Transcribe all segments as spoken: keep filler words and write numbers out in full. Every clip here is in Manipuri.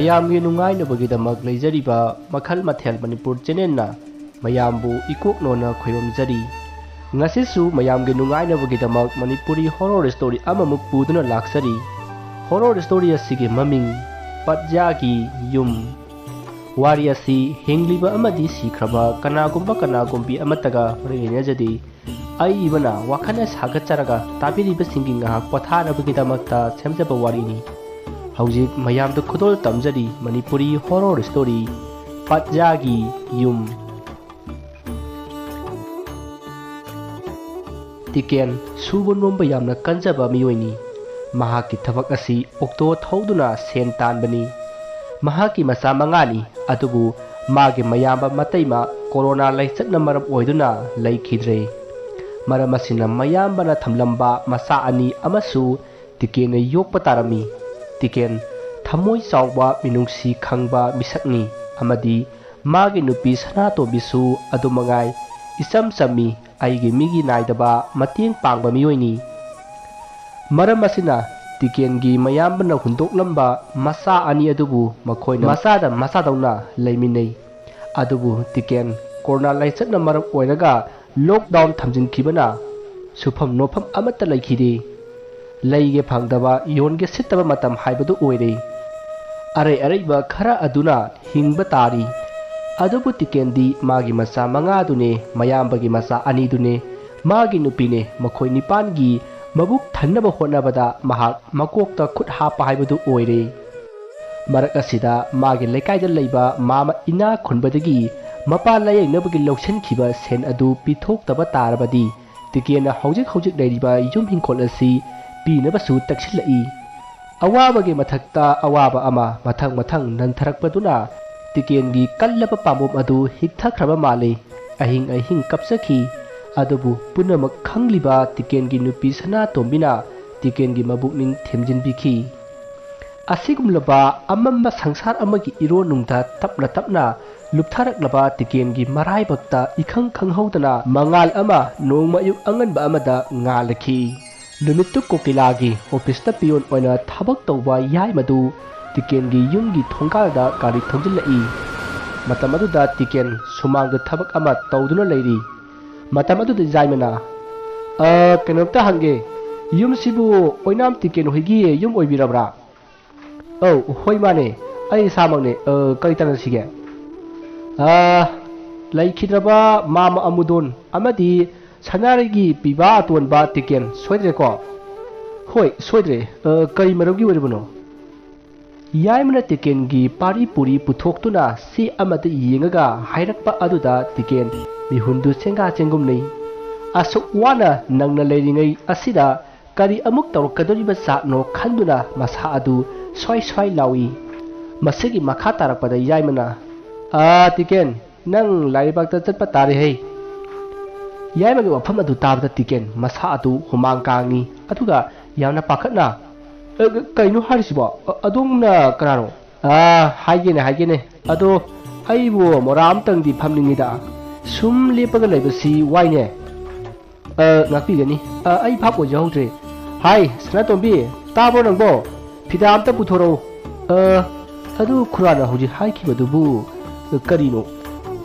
ꯃꯌꯥꯝꯒꯤ ꯅꯨꯡꯉꯥꯏꯅꯕꯒꯤꯗꯃꯛ ꯂꯩꯖꯔꯤꯕ ꯃꯈꯜ ꯃꯊꯦꯜ ꯃꯅꯤꯄꯨꯔ ꯆꯦꯅꯦꯜꯅ ꯃꯌꯥꯝꯕꯨ ꯏꯀꯣꯛꯅꯣꯅ ꯈꯣꯏꯔꯝꯖꯔꯤ꯫ ꯉꯁꯤꯁꯨ ꯃꯌꯥꯝꯒꯤ ꯅꯨꯡꯉꯥꯏꯅꯕꯒꯤꯗꯃꯛ ꯃꯅꯤꯄꯨꯔꯤ ꯍꯣꯔꯣꯔ ꯁ꯭ꯇꯣꯔꯤ ꯑꯃꯃꯨꯛ ꯄꯨꯗꯨꯅ ꯂꯥꯛꯆꯔꯤ꯫ ꯍꯣꯔꯣꯔ ꯁ꯭ꯇꯣꯔꯤ ꯑꯁꯤꯒꯤ ꯃꯃꯤꯡ ꯄꯠꯌꯥꯒꯤ ꯌꯨꯝ꯫ ꯋꯥꯔꯤ ꯑꯁꯤ ꯍꯤꯡꯂꯤꯕ ꯑꯃꯗꯤ ꯁꯤꯈ꯭ꯔꯕ ꯀꯅꯥꯒꯨꯝꯕ ꯀꯅꯥꯒꯨꯝꯕꯤ ꯑꯃꯠꯇꯒ ꯃꯔꯤ ꯂꯩꯅꯖꯗꯦ꯫ ꯑꯏꯕꯅ ꯋꯥꯈꯜꯅ ꯁꯥꯒꯠꯆꯔꯒ ꯇꯥꯕꯤꯔꯤꯕꯁꯤꯡꯒꯤ ꯉꯥꯏꯍꯥꯛ ꯄꯣꯊꯥꯅꯕꯒꯤꯗꯃꯛꯇ ꯁꯦꯝꯖꯕ ꯋꯥꯔꯤꯅꯤ꯫ ꯍꯧꯖꯤꯛ ꯃꯌꯥꯝꯗ ꯈꯨꯗꯣꯜ ꯇꯝꯖꯔꯤ ꯃꯅꯤꯄꯨꯔꯤ ꯍꯣꯔꯣꯔ ꯁ꯭ꯇꯣꯔꯤ ꯄꯠꯌꯥꯒꯤ ꯌꯨꯝ꯫ ꯇꯤꯀꯦꯟ ꯁꯨꯕ ꯅꯣꯝꯕ ꯌꯥꯝꯅ ꯀꯟꯖꯕ ꯃꯤꯑꯣꯏꯅꯤ꯫ ꯃꯍꯥꯛꯀꯤ ꯊꯕꯛ ꯑꯁꯤ ꯑꯣꯛꯇꯣ ꯊꯧꯗꯨꯅ ꯁꯦꯟ ꯇꯥꯟꯕꯅꯤ꯫ ꯃꯍꯥꯛꯀꯤ ꯃꯆꯥ ꯃꯉꯥꯅꯤ, ꯑꯗꯨꯕꯨ ꯃꯥꯒꯤ ꯃꯌꯥꯝꯕ ꯃꯇꯩꯃ ꯀꯣꯔꯣꯅꯥ ꯂꯥꯏꯆꯠꯅ ꯃꯔꯝ ꯑꯣꯏꯗꯨꯅ ꯂꯩꯈꯤꯗ꯭ꯔꯦ꯫ ꯃꯔꯝ ꯑꯁꯤꯅ ꯃꯌꯥꯝꯕꯅ ꯊꯝꯂꯝꯕ ꯃꯆꯥ ꯑꯅꯤ ꯑꯃꯁꯨ ꯇꯤꯀꯦꯟꯅ ꯌꯣꯛꯄ ꯇꯥꯔꯝꯃꯤ꯫ ꯇꯤꯀꯦꯟ ꯊꯃꯣꯏ ꯆꯥꯎꯕ, ꯃꯤꯅꯨꯡꯁꯤ ꯈꯪꯕ ꯃꯤꯁꯛꯅꯤ ꯑꯃꯗꯤ ꯃꯥꯒꯤ ꯅꯨꯄꯤ ꯁꯅꯥꯇꯣꯝꯕꯤꯁꯨ ꯑꯗꯨꯃꯉꯥꯏ ꯏꯆꯝ ꯆꯝꯃꯤ, ꯑꯩꯒꯤ ꯃꯤꯒꯤ ꯅꯥꯏꯗꯕ ꯃꯇꯦꯡ ꯄꯥꯡꯕ ꯃꯤꯑꯣꯏꯅꯤ꯫ ꯃꯔꯝ ꯑꯁꯤꯅ ꯇꯤꯀꯦꯟꯒꯤ ꯃꯌꯥꯝꯕꯅ ꯍꯨꯟꯗꯣꯛꯂꯝꯕ ꯃꯆꯥ ꯑꯅꯤ ꯑꯗꯨꯕꯨ ꯃꯈꯣꯏꯅ ꯃꯆꯥꯗ ꯃꯆꯥꯗꯧꯅ ꯂꯩꯃꯤꯟꯅꯩ꯫ ꯑꯗꯨꯕꯨ ꯇꯤꯀꯦꯟ ꯀꯣꯔꯣꯅꯥ ꯂꯥꯏꯆꯠꯅ ꯃꯔꯝ ꯑꯣꯏꯔꯒ ꯂꯣꯛꯗꯥꯎꯟ ꯊꯝꯖꯤꯟꯈꯤꯕꯅ ꯁꯨꯐꯝ ꯅꯣꯝꯐꯝ ꯑꯃꯠꯇ ꯂꯩꯈꯤꯗꯦ꯫ ꯂꯩꯒꯦ ꯐꯪꯗꯕ, ꯌꯣꯟꯒꯦ ꯁꯤꯠꯇꯕ ꯃꯇꯝ ꯍꯥꯏꯕꯗꯨ ꯑꯣꯏꯔꯦ꯫ ꯑꯔꯩ ꯑꯔꯩꯕ ꯈꯔ ꯑꯗꯨꯅ ꯍꯤꯡꯕ ꯇꯥꯔꯤ꯫ ꯑꯗꯨꯕꯨ ꯇꯤꯀꯦꯟꯗꯤ ꯃꯥꯒꯤ ꯃꯆꯥ ꯃꯉꯥꯗꯨꯅꯦ, ꯃꯌꯥꯝꯕꯒꯤ ꯃꯆꯥ ꯑꯅꯤꯗꯨꯅꯦ, ꯃꯥꯒꯤ ꯅꯨꯄꯤꯅꯦ, ꯃꯈꯣꯏ ꯅꯤꯄꯥꯟꯒꯤ ꯃꯕꯨꯛ ꯊꯟꯅꯕ ꯍꯣꯠꯅꯕꯗ ꯃꯍꯥꯛ ꯃꯀꯣꯛꯇ ꯈꯨꯠ ꯍꯥꯞꯄ ꯍꯥꯏꯕꯗꯨ ꯑꯣꯏꯔꯦ꯫ ꯃꯔꯛ ꯑꯁꯤꯗ ꯃꯥꯒꯤ ꯂꯩꯀꯥꯏꯗ ꯂꯩꯕ ꯃꯥꯃ ꯏꯅꯥ ꯈꯨꯟꯕꯗꯒꯤ ꯃꯄꯥ ꯂꯥꯌꯦꯡꯅꯕꯒꯤ ꯂꯧꯁꯤꯟꯈꯤꯕ ꯁꯦꯟ ꯑꯗꯨ ꯄꯤꯊꯣꯛꯇꯕ ꯇꯥꯔꯕꯗꯤ ꯇꯤꯀꯦꯟꯅ ꯍꯧꯖꯤꯛ ꯍꯧꯖꯤꯛ ꯂꯩꯔꯤꯕ ꯌꯨꯝ ꯍꯤꯡꯈꯣꯜ ꯑꯁꯤ ꯄꯤꯅꯕꯁꯨ ꯇꯛꯁꯤꯜꯂꯛꯏ꯫ ꯑꯋꯥꯕꯒꯤ ꯃꯊꯛꯇ ꯑꯋꯥꯕ ꯑꯃ ꯃꯊꯪ ꯃꯊꯪ ꯅꯟꯊꯔꯛꯄꯗꯨꯅ ꯇꯤꯀꯦꯟꯒꯤ ꯀꯜꯂꯕ ꯄꯥꯝꯕꯣꯝ ꯑꯗꯨ ꯍꯤꯛꯊꯈ꯭ꯔꯕ ꯃꯥꯜꯂꯤ꯫ ꯑꯍꯤꯡ ꯑꯍꯤꯡ ꯀꯞꯆꯈꯤ꯫ ꯑꯗꯨꯕꯨ ꯄꯨꯝꯅꯃꯛ ꯈꯪꯂꯤꯕ ꯇꯤꯀꯦꯟꯒꯤ ꯅꯨꯄꯤ ꯁꯅꯥꯇꯣꯝꯕꯤꯅ ꯇꯤꯀꯦꯟꯒꯤ ꯃꯕꯨꯛꯅꯤꯡ ꯊꯦꯝꯖꯤꯟꯕꯤꯈꯤ꯫ ꯑꯁꯤꯒꯨꯝꯂꯕ ꯑꯃꯝꯕ ꯁꯪꯁꯥꯔ ꯑꯃꯒꯤ ꯏꯔꯣꯟꯅꯨꯡꯗ ꯇꯞꯅ ꯇꯞꯅ ꯂꯨꯞꯊꯔꯛꯂꯕ ꯇꯤꯀꯦꯟꯒꯤ ꯃꯔꯥꯏꯕꯛꯇ ꯏꯈꯪ ꯈꯪꯍꯧꯗꯅ ꯃꯉꯥꯜ ꯑꯃ ꯅꯣꯡꯃ ꯑꯌꯨꯛ ꯑꯉꯟꯕ ꯑꯃꯗ ꯉꯥꯜꯂꯛꯈꯤ꯫ ꯅꯨꯃꯤꯠꯇꯨ ꯀꯣꯀꯤꯂꯥꯒꯤ ꯑꯣꯐꯤꯁꯇ ꯄꯤꯌꯣꯟ ꯑꯣꯏꯅ ꯊꯕꯛ ꯇꯧꯕ ꯌꯥꯏꯃꯗꯨ ꯇꯤꯀꯦꯟꯒꯤ ꯌꯨꯝꯒꯤ ꯊꯣꯡꯒꯥꯜꯗ ꯒꯥꯔꯤ ꯊꯧꯖꯤꯜꯂꯛꯏ꯫ ꯃꯇꯝ ꯑꯗꯨꯗ ꯇꯤꯀꯦꯟ ꯁꯨꯃꯥꯡꯗ ꯊꯕꯛ ꯑꯃ ꯇꯧꯗꯨꯅ ꯂꯩꯔꯤ꯫ ꯃꯇꯝ ꯑꯗꯨꯗ ꯌꯥꯏꯃꯅ, "ꯑ, ꯀꯩꯅꯣꯝꯇ ꯍꯪꯒꯦ, ꯌꯨꯝꯁꯤꯕꯨ ꯑꯣꯏꯅꯥꯝ ꯇꯤꯀꯦꯟ ꯍꯣꯏꯒꯤ ꯌꯨꯝ ꯑꯣꯏꯕꯤꯔꯕ꯭ꯔꯥ?" "ꯑꯧ, ꯍꯣꯏ, ꯃꯥꯅꯦ, ꯑꯩ ꯏꯁꯥꯃꯛꯅꯦ꯫ ꯑ, ꯀꯔꯤ ꯇꯥꯟꯅꯁꯤꯒꯦ?" "ꯑ, ꯂꯩꯈꯤꯗ꯭ꯔꯕ ꯃꯥꯃ ꯑꯃꯨꯗꯣꯟ ꯑꯃꯗꯤ ꯁꯅꯥꯔꯩꯒꯤ ꯄꯤꯕꯥ ꯑꯇꯣꯟꯕ ꯇꯤꯀꯦꯟ ꯁꯣꯏꯗ꯭ꯔꯦꯀꯣ?" "ꯍꯣꯏ, ꯁꯣꯏꯗ꯭ꯔꯦ꯫ ꯑ, ꯀꯔꯤ ꯃꯔꯝꯒꯤ ꯑꯣꯏꯔꯤꯕꯅꯣ?" ꯌꯥꯏꯃꯅ ꯇꯤꯀꯦꯟꯒꯤ ꯄꯥꯔꯤ ꯄꯨꯔꯤ ꯄꯨꯊꯣꯛꯇꯨꯅ ꯆꯦ ꯑꯃꯗ ꯌꯦꯡꯉꯒ ꯍꯥꯏꯔꯛꯄ ꯑꯗꯨꯗ ꯇꯤꯀꯦꯟ ꯃꯤꯍꯨꯟꯗꯨ ꯆꯦꯡꯒꯥ ꯆꯦꯡꯒꯨꯝꯅꯩ꯫ ꯑꯁꯨꯛ ꯋꯥꯅ ꯅꯪꯅ ꯂꯩꯔꯤꯉꯩ ꯑꯁꯤꯗ ꯀꯔꯤ ꯑꯃꯨꯛ ꯇꯧꯔꯛꯀꯗꯧꯔꯤꯕ ꯖꯥꯠꯅꯣ ꯈꯟꯗꯨꯅ ꯃꯁꯥ ꯑꯗꯨ ꯁ꯭ꯋꯥꯏ ꯁ꯭ꯋꯥꯏ ꯂꯥꯎꯏ꯫ ꯃꯁꯤꯒꯤ ꯃꯈꯥ ꯇꯥꯔꯛꯄꯗ ꯌꯥꯏꯃꯅ, "ꯑꯥ, ꯇꯤꯀꯦꯟ, ꯅꯪ ꯂꯥꯏꯔꯩꯕꯥꯛꯇ ꯆꯠꯄ ꯇꯥꯔꯦ ꯍꯩ!" ꯌꯥꯏꯃꯒꯤ ꯋꯥꯐꯝ ꯑꯗꯨ ꯇꯥꯕꯗ ꯇꯤꯀꯦꯟ ꯃꯁꯥ ꯑꯗꯨ ꯍꯨꯃꯥꯡ ꯀꯥꯡꯏ, ꯑꯗꯨꯒ ꯌꯥꯝꯅ ꯄꯥꯈꯠꯅ, "ꯑ, ꯀꯩꯅꯣ ꯍꯥꯏꯔꯤꯁꯤꯕꯣ? ꯑ, ꯑꯗꯣꯝꯅ ꯀꯅꯥꯅꯣ?" "ꯑꯥ, ꯍꯥꯏꯒꯦꯅꯦ, ꯍꯥꯏꯒꯦꯅꯦ꯫ ꯑꯗꯣ ꯑꯩꯕꯨ ꯃꯣꯔꯥ ꯑꯝꯇꯪꯗꯤ ꯐꯝꯅꯤꯡꯉꯤꯗ꯫ ꯁꯨꯝ ꯂꯦꯞꯄꯒ ꯂꯩꯕꯁꯤ ꯋꯥꯏꯅꯦ꯫" "ꯑ, ꯉꯥꯛꯄꯤꯒꯅꯤ꯫ ꯑ, ꯑꯩ ꯚꯥꯞ ꯑꯣꯏꯖꯍꯧꯗ꯭ꯔꯦ꯫ ꯍꯥꯏ, ꯁꯅꯥꯇꯣꯝꯕꯤ, ꯇꯥꯕ꯭ꯔꯣ ꯅꯪꯕꯣ? ꯐꯤꯗꯥ ꯑꯝꯇ ꯄꯨꯊꯣꯔꯛꯎ꯫" "ꯑ, ꯑꯗꯨ ꯈꯨꯔꯥꯅ ꯍꯧꯖꯤꯛ ꯍꯥꯏꯈꯤꯕꯗꯨꯕꯨ ꯀꯔꯤꯅꯣ?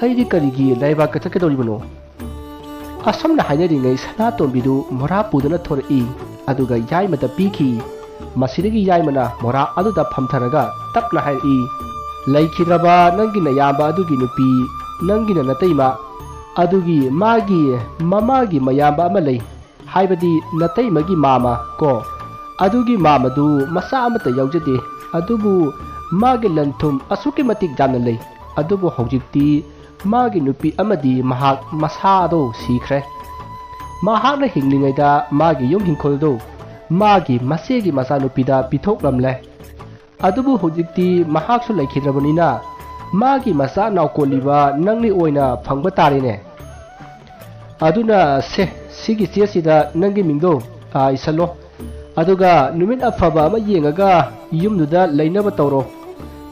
ꯑꯩꯗꯤ ꯀꯔꯤꯒꯤ ꯂꯥꯏꯕꯥꯛꯀ ꯆꯠꯀꯗꯧꯔꯤꯕꯅꯣ?" ꯑꯁꯨꯝꯅ ꯍꯥꯏꯅꯔꯤꯉꯩ ꯁꯅꯥꯇꯣꯝꯕꯤꯗꯨ ꯃꯣꯔꯥ ꯄꯨꯗꯨꯅ ꯊꯣꯔꯛꯏ, ꯑꯗꯨꯒ ꯌꯥꯏꯃꯗ ꯄꯤꯈꯤ꯫ ꯃꯁꯤꯗꯒꯤ ꯌꯥꯏꯃꯅ ꯃꯣꯔꯥ ꯑꯗꯨꯗ ꯐꯝꯊꯔꯒ ꯇꯞꯅ ꯍꯥꯏꯔꯛꯏ, "ꯂꯩꯈꯤꯗ꯭ꯔꯕ ꯅꯪꯒꯤ ꯅꯌꯥꯝꯕ ꯑꯗꯨꯒꯤ ꯅꯨꯄꯤ, ꯅꯪꯒꯤꯅ ꯅꯇꯩꯃ, ꯑꯗꯨꯒꯤ ꯃꯥꯒꯤ ꯃꯃꯥꯒꯤ ꯃꯌꯥꯝꯕ ꯑꯃ ꯂꯩ, ꯍꯥꯏꯕꯗꯤ ꯅꯇꯩꯃꯒꯤ ꯃꯥꯃ ꯀꯣ꯫ ꯑꯗꯨꯒꯤ ꯃꯥꯃꯗꯨ ꯃꯆꯥ ꯑꯃꯠꯇ ꯌꯥꯎꯖꯗꯦ, ꯑꯗꯨꯕꯨ ꯃꯥꯒꯤ ꯂꯟ ꯊꯨꯝ ꯑꯁꯨꯛꯀꯤ ꯃꯇꯤꯛ ꯌꯥꯝꯅ ꯂꯩ꯫ ꯑꯗꯨꯕꯨ ꯍꯧꯖꯤꯛꯇꯤ ꯃꯥꯒꯤ ꯅꯨꯄꯤ ꯑꯃꯗꯤ ꯃꯍꯥꯛ ꯃꯁꯥꯗꯣ ꯁꯤꯈ꯭ꯔꯦ꯫ ꯃꯍꯥꯛꯅ ꯍꯤꯡꯂꯤꯉꯩꯗ ꯃꯥꯒꯤ ꯌꯨꯝ ꯍꯤꯡꯈꯣꯜꯗꯨ ꯃꯥꯒꯤ ꯃꯆꯦꯒꯤ ꯃꯆꯥꯅꯨꯄꯤꯗ ꯄꯤꯊꯣꯛꯂꯝꯂꯦ꯫ ꯑꯗꯨꯕꯨ ꯍꯧꯖꯤꯛꯇꯤ ꯃꯍꯥꯛꯁꯨ ꯂꯩꯈꯤꯗ꯭ꯔꯕꯅꯤꯅ ꯃꯥꯒꯤ ꯃꯆꯥ ꯅꯥꯎꯀꯣꯜꯂꯤꯕ ꯅꯪꯒꯤ ꯑꯣꯏꯅ ꯐꯪꯕ ꯇꯥꯔꯦꯅꯦ꯫ ꯑꯗꯨꯅ ꯁꯦ, ꯁꯤꯒꯤ ꯆꯦꯁꯤꯗ ꯅꯪꯒꯤ ꯃꯤꯡꯗꯣ, ꯑ, ꯏꯁꯜꯂꯣ꯫ ꯑꯗꯨꯒ ꯅꯨꯃꯤꯠ ꯑꯐꯕ ꯑꯃ ꯌꯦꯡꯉꯒ ꯌꯨꯝꯗꯨꯗ ꯂꯩꯅꯕ ꯇꯧꯔꯣ꯫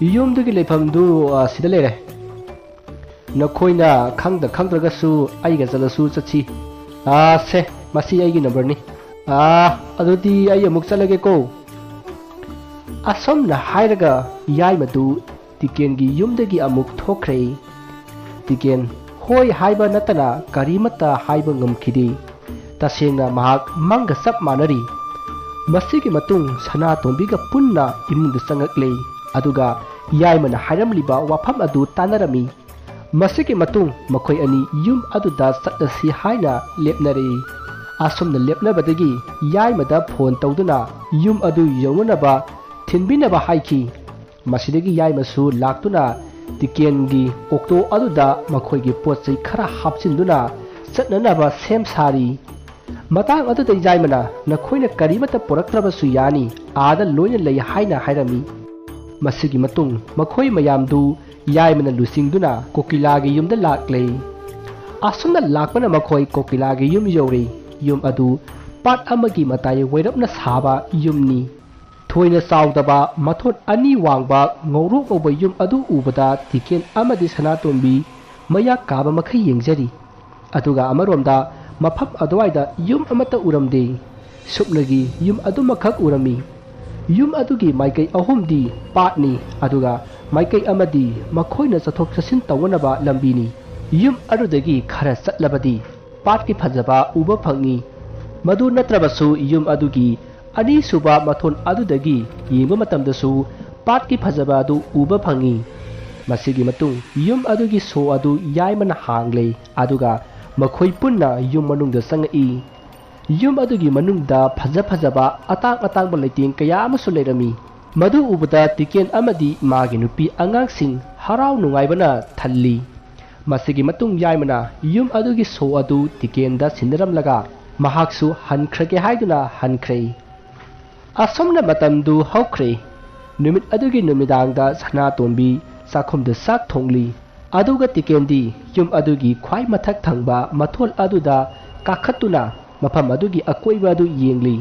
ꯌꯨꯝꯗꯨꯒꯤ ꯂꯩꯐꯝꯗꯨ, ꯑ, ꯁꯤꯗ ꯂꯩꯔꯦ꯫ ꯅꯈꯣꯏꯅ ꯈꯪꯗ ꯈꯪꯗ꯭ꯔꯒꯁꯨ ꯑꯩꯒ ꯆꯠꯂꯁꯨ ꯆꯠꯁꯤ꯫ ꯑꯥ, ꯁꯦ, ꯃꯁꯤ ꯑꯩꯒꯤ ꯅꯝꯕꯔꯅꯤ꯫ ꯑꯥ, ꯑꯗꯨꯗꯤ ꯑꯩ ꯑꯃꯨꯛ ꯆꯠꯂꯒꯦꯀꯣ꯫ ꯑꯁꯨꯝꯅ ꯍꯥꯏꯔꯒ ꯌꯥꯏꯃꯗꯨ ꯇꯤꯀꯦꯟꯒꯤ ꯌꯨꯝꯗꯒꯤ ꯑꯃꯨꯛ ꯊꯣꯛꯈ꯭ꯔꯦ꯫ ꯇꯤꯀꯦꯟ ꯍꯣꯏ ꯍꯥꯏꯕ ꯅꯠꯇꯅ ꯀꯔꯤꯃꯠꯇ ꯍꯥꯏꯕ ꯉꯝꯈꯤꯗꯦ꯫ ꯇꯁꯦꯡꯅ ꯃꯍꯥꯛ ꯃꯪꯒ ꯆꯞ ꯃꯥꯟꯅꯔꯤ꯫ ꯃꯁꯤꯒꯤ ꯃꯇꯨꯡ ꯁꯅꯥꯇꯣꯝꯕꯤꯒ ꯄꯨꯟꯅ ꯏꯃꯨꯡꯗ ꯆꯪꯉꯛꯂꯦ꯫ ꯑꯗꯨꯒ ꯌꯥꯏꯃꯅ ꯍꯥꯏꯔꯝꯂꯤꯕ ꯋꯥꯐꯝ ꯑꯗꯨ ꯇꯥꯟꯅꯔꯝꯃꯤ꯫ ꯃꯁꯤꯒꯤ ꯃꯇꯨꯡ ꯃꯈꯣꯏ ꯑꯅꯤ ꯌꯨꯝ ꯑꯗꯨꯗ ꯆꯠꯂꯁꯤ ꯍꯥꯏꯅ ꯂꯦꯞꯅꯔꯛꯏ꯫ ꯑꯁꯨꯝꯅ ꯂꯦꯞꯅꯕꯗꯒꯤ ꯌꯥꯏꯃꯗ ꯐꯣꯟ ꯇꯧꯗꯨꯅ ꯌꯨꯝ ꯑꯗꯨ ꯌꯧꯅꯅꯕ ꯊꯤꯟꯕꯤꯅꯕ ꯍꯥꯏꯈꯤ꯫ ꯃꯁꯤꯗꯒꯤ ꯌꯥꯏꯃꯁꯨ ꯂꯥꯛꯇꯨꯅ ꯇꯤꯀꯦꯟꯒꯤ ꯑꯣꯛꯇꯣ ꯑꯗꯨꯗ ꯃꯈꯣꯏꯒꯤ ꯄꯣꯠ ꯆꯩ ꯈꯔ ꯍꯥꯞꯆꯤꯟꯗꯨꯅ ꯆꯠꯅꯅꯕ ꯁꯦꯝ ꯁꯥꯔꯤ꯫ ꯃꯇꯥꯡ ꯑꯗꯨꯗ ꯌꯥꯏꯃꯅ, "ꯅꯈꯣꯏꯅ ꯀꯔꯤꯃꯠꯇ ꯄꯨꯔꯛꯇ꯭ꯔꯕꯁꯨ ꯌꯥꯅꯤ, ꯑꯥꯗ ꯂꯣꯏꯅ ꯂꯩ" ꯍꯥꯏꯅ ꯍꯥꯏꯔꯝꯃꯤ꯫ ꯃꯁꯤꯒꯤ ꯃꯇꯨꯡ ꯃꯈꯣꯏ ꯃꯌꯥꯝꯗꯨ ꯌꯥꯏꯃꯅ ꯂꯨꯆꯤꯡꯗꯨꯅ ꯀꯣꯀꯤꯂꯥꯒꯤ ꯌꯨꯝꯗ ꯂꯥꯛꯂꯦ꯫ ꯑꯁꯨꯝꯅ ꯂꯥꯛꯄꯅ ꯃꯈꯣꯏ ꯀꯣꯀꯤꯂꯥꯒꯤ ꯌꯨꯝ ꯌꯧꯔꯦ꯫ ꯌꯨꯝ ꯑꯗꯨ ꯄꯥꯠ ꯑꯃꯒꯤ ꯃꯇꯥꯏ ꯑꯣꯏꯔꯞꯅ ꯁꯥꯕ ꯌꯨꯝꯅꯤ꯫ ꯊꯣꯏꯅ ꯆꯥꯎꯗꯕ, ꯃꯊꯣꯟ ꯑꯅꯤ ꯋꯥꯡꯕ ꯉꯧꯔꯣꯛ ꯉꯧꯕ ꯌꯨꯝ ꯑꯗꯨ ꯎꯕꯗ ꯇꯤꯀꯦꯟ ꯑꯃꯗꯤ ꯁꯅꯥꯇꯣꯝꯕꯤ ꯃꯌꯥ ꯀꯥꯕ ꯃꯈꯩ ꯌꯦꯡꯖꯔꯤ꯫ ꯑꯗꯨꯒ ꯑꯃꯔꯣꯝꯗ ꯃꯐꯝ ꯑꯗꯨꯋꯥꯏꯗ ꯌꯨꯝ ꯑꯃꯠꯇ ꯎꯔꯝꯗꯦ꯫ ꯁꯨꯞꯅꯒꯤ ꯌꯨꯝ ꯑꯗꯨꯃꯈꯛ ꯎꯔꯝꯃꯤ꯫ ꯌꯨꯝ ꯑꯗꯨꯒꯤ ꯃꯥꯏꯀꯩ ꯑꯍꯨꯝꯗꯤ ꯄꯥꯠꯅꯤ, ꯑꯗꯨꯒ ꯃꯥꯏꯀꯩ ꯑꯃꯗꯤ ꯃꯈꯣꯏꯅ ꯆꯠꯊꯣꯛ ꯆꯠꯁꯤꯟ ꯇꯧꯅꯅꯕ ꯂꯝꯕꯤꯅꯤ꯫ ꯌꯨꯝ ꯑꯗꯨꯗꯒꯤ ꯈꯔ ꯆꯠꯂꯕꯗꯤ ꯄꯥꯠꯀꯤ ꯐꯖꯕ ꯎꯕ ꯐꯪꯏ꯫ ꯃꯗꯨ ꯅꯠꯇ꯭ꯔꯕꯁꯨ ꯌꯨꯝ ꯑꯗꯨꯒꯤ ꯑꯅꯤꯁꯨꯕ ꯃꯊꯣꯟ ꯑꯗꯨꯗꯒꯤ ꯌꯦꯡꯕ ꯃꯇꯝꯗꯁꯨ ꯄꯥꯠꯀꯤ ꯐꯖꯕ ꯑꯗꯨ ꯎꯕ ꯐꯪꯏ꯫ ꯃꯁꯤꯒꯤ ꯃꯇꯨꯡ ꯌꯨꯝ ꯑꯗꯨꯒꯤ ꯁꯣ ꯑꯗꯨ ꯌꯥꯏꯃꯅ ꯍꯥꯡꯂꯦ, ꯑꯗꯨꯒ ꯃꯈꯣꯏ ꯄꯨꯟꯅ ꯌꯨꯝ ꯃꯅꯨꯡꯗ ꯆꯪꯉꯛꯏ꯫ ꯌꯨꯝ ꯑꯗꯨꯒꯤ ꯃꯅꯨꯡꯗ ꯐꯖ ꯐꯖꯕ ꯑꯇꯥꯡ ꯑꯇꯥꯡꯕ ꯂꯩꯇꯦꯡ ꯀꯌꯥ ꯑꯃꯁꯨ ꯂꯩꯔꯝꯃꯤ꯫ ꯃꯗꯨ ꯎꯕꯗ ꯇꯤꯀꯦꯟ ꯑꯃꯗꯤ ꯃꯥꯒꯤ ꯅꯨꯄꯤ ꯑꯉꯥꯡꯁꯤꯡ ꯍꯔꯥꯎ ꯅꯨꯡꯉꯥꯏꯕꯅ ꯊꯜꯂꯤ꯫ ꯃꯁꯤꯒꯤ ꯃꯇꯨꯡ ꯌꯥꯏꯃꯅ ꯌꯨꯝ ꯑꯗꯨꯒꯤ ꯁꯣ ꯑꯗꯨ ꯇꯤꯀꯦꯟꯗ ꯁꯤꯟꯅꯔꯝꯂꯒ ꯃꯍꯥꯛꯁꯨ ꯍꯟꯈ꯭ꯔꯒꯦ ꯍꯥꯏꯗꯨꯅ ꯍꯟꯈ꯭ꯔꯦ꯫ ꯑꯁꯨꯝꯅ ꯃꯇꯝꯗꯨ ꯍꯧꯈ꯭ꯔꯦ꯫ ꯅꯨꯃꯤꯠ ꯑꯗꯨꯒꯤ ꯅꯨꯃꯤꯗꯥꯡꯗ ꯁꯅꯥꯇꯣꯝꯕꯤ ꯆꯥꯛꯈꯨꯝꯗ ꯆꯥꯛ ꯊꯣꯡꯂꯤ꯫ ꯑꯗꯨꯒ ꯇꯤꯀꯦꯟꯗꯤ ꯌꯨꯝ ꯑꯗꯨꯒꯤ ꯈ꯭ꯋꯥꯏ ꯃꯊꯛ ꯊꯪꯕ ꯃꯊꯣꯜ ꯑꯗꯨꯗ ꯀꯥꯈꯠꯇꯨꯅ ꯃꯐꯝ ꯑꯗꯨꯒꯤ ꯑꯀꯣꯏꯕ ꯑꯗꯨ ꯌꯦꯡꯂꯤ꯫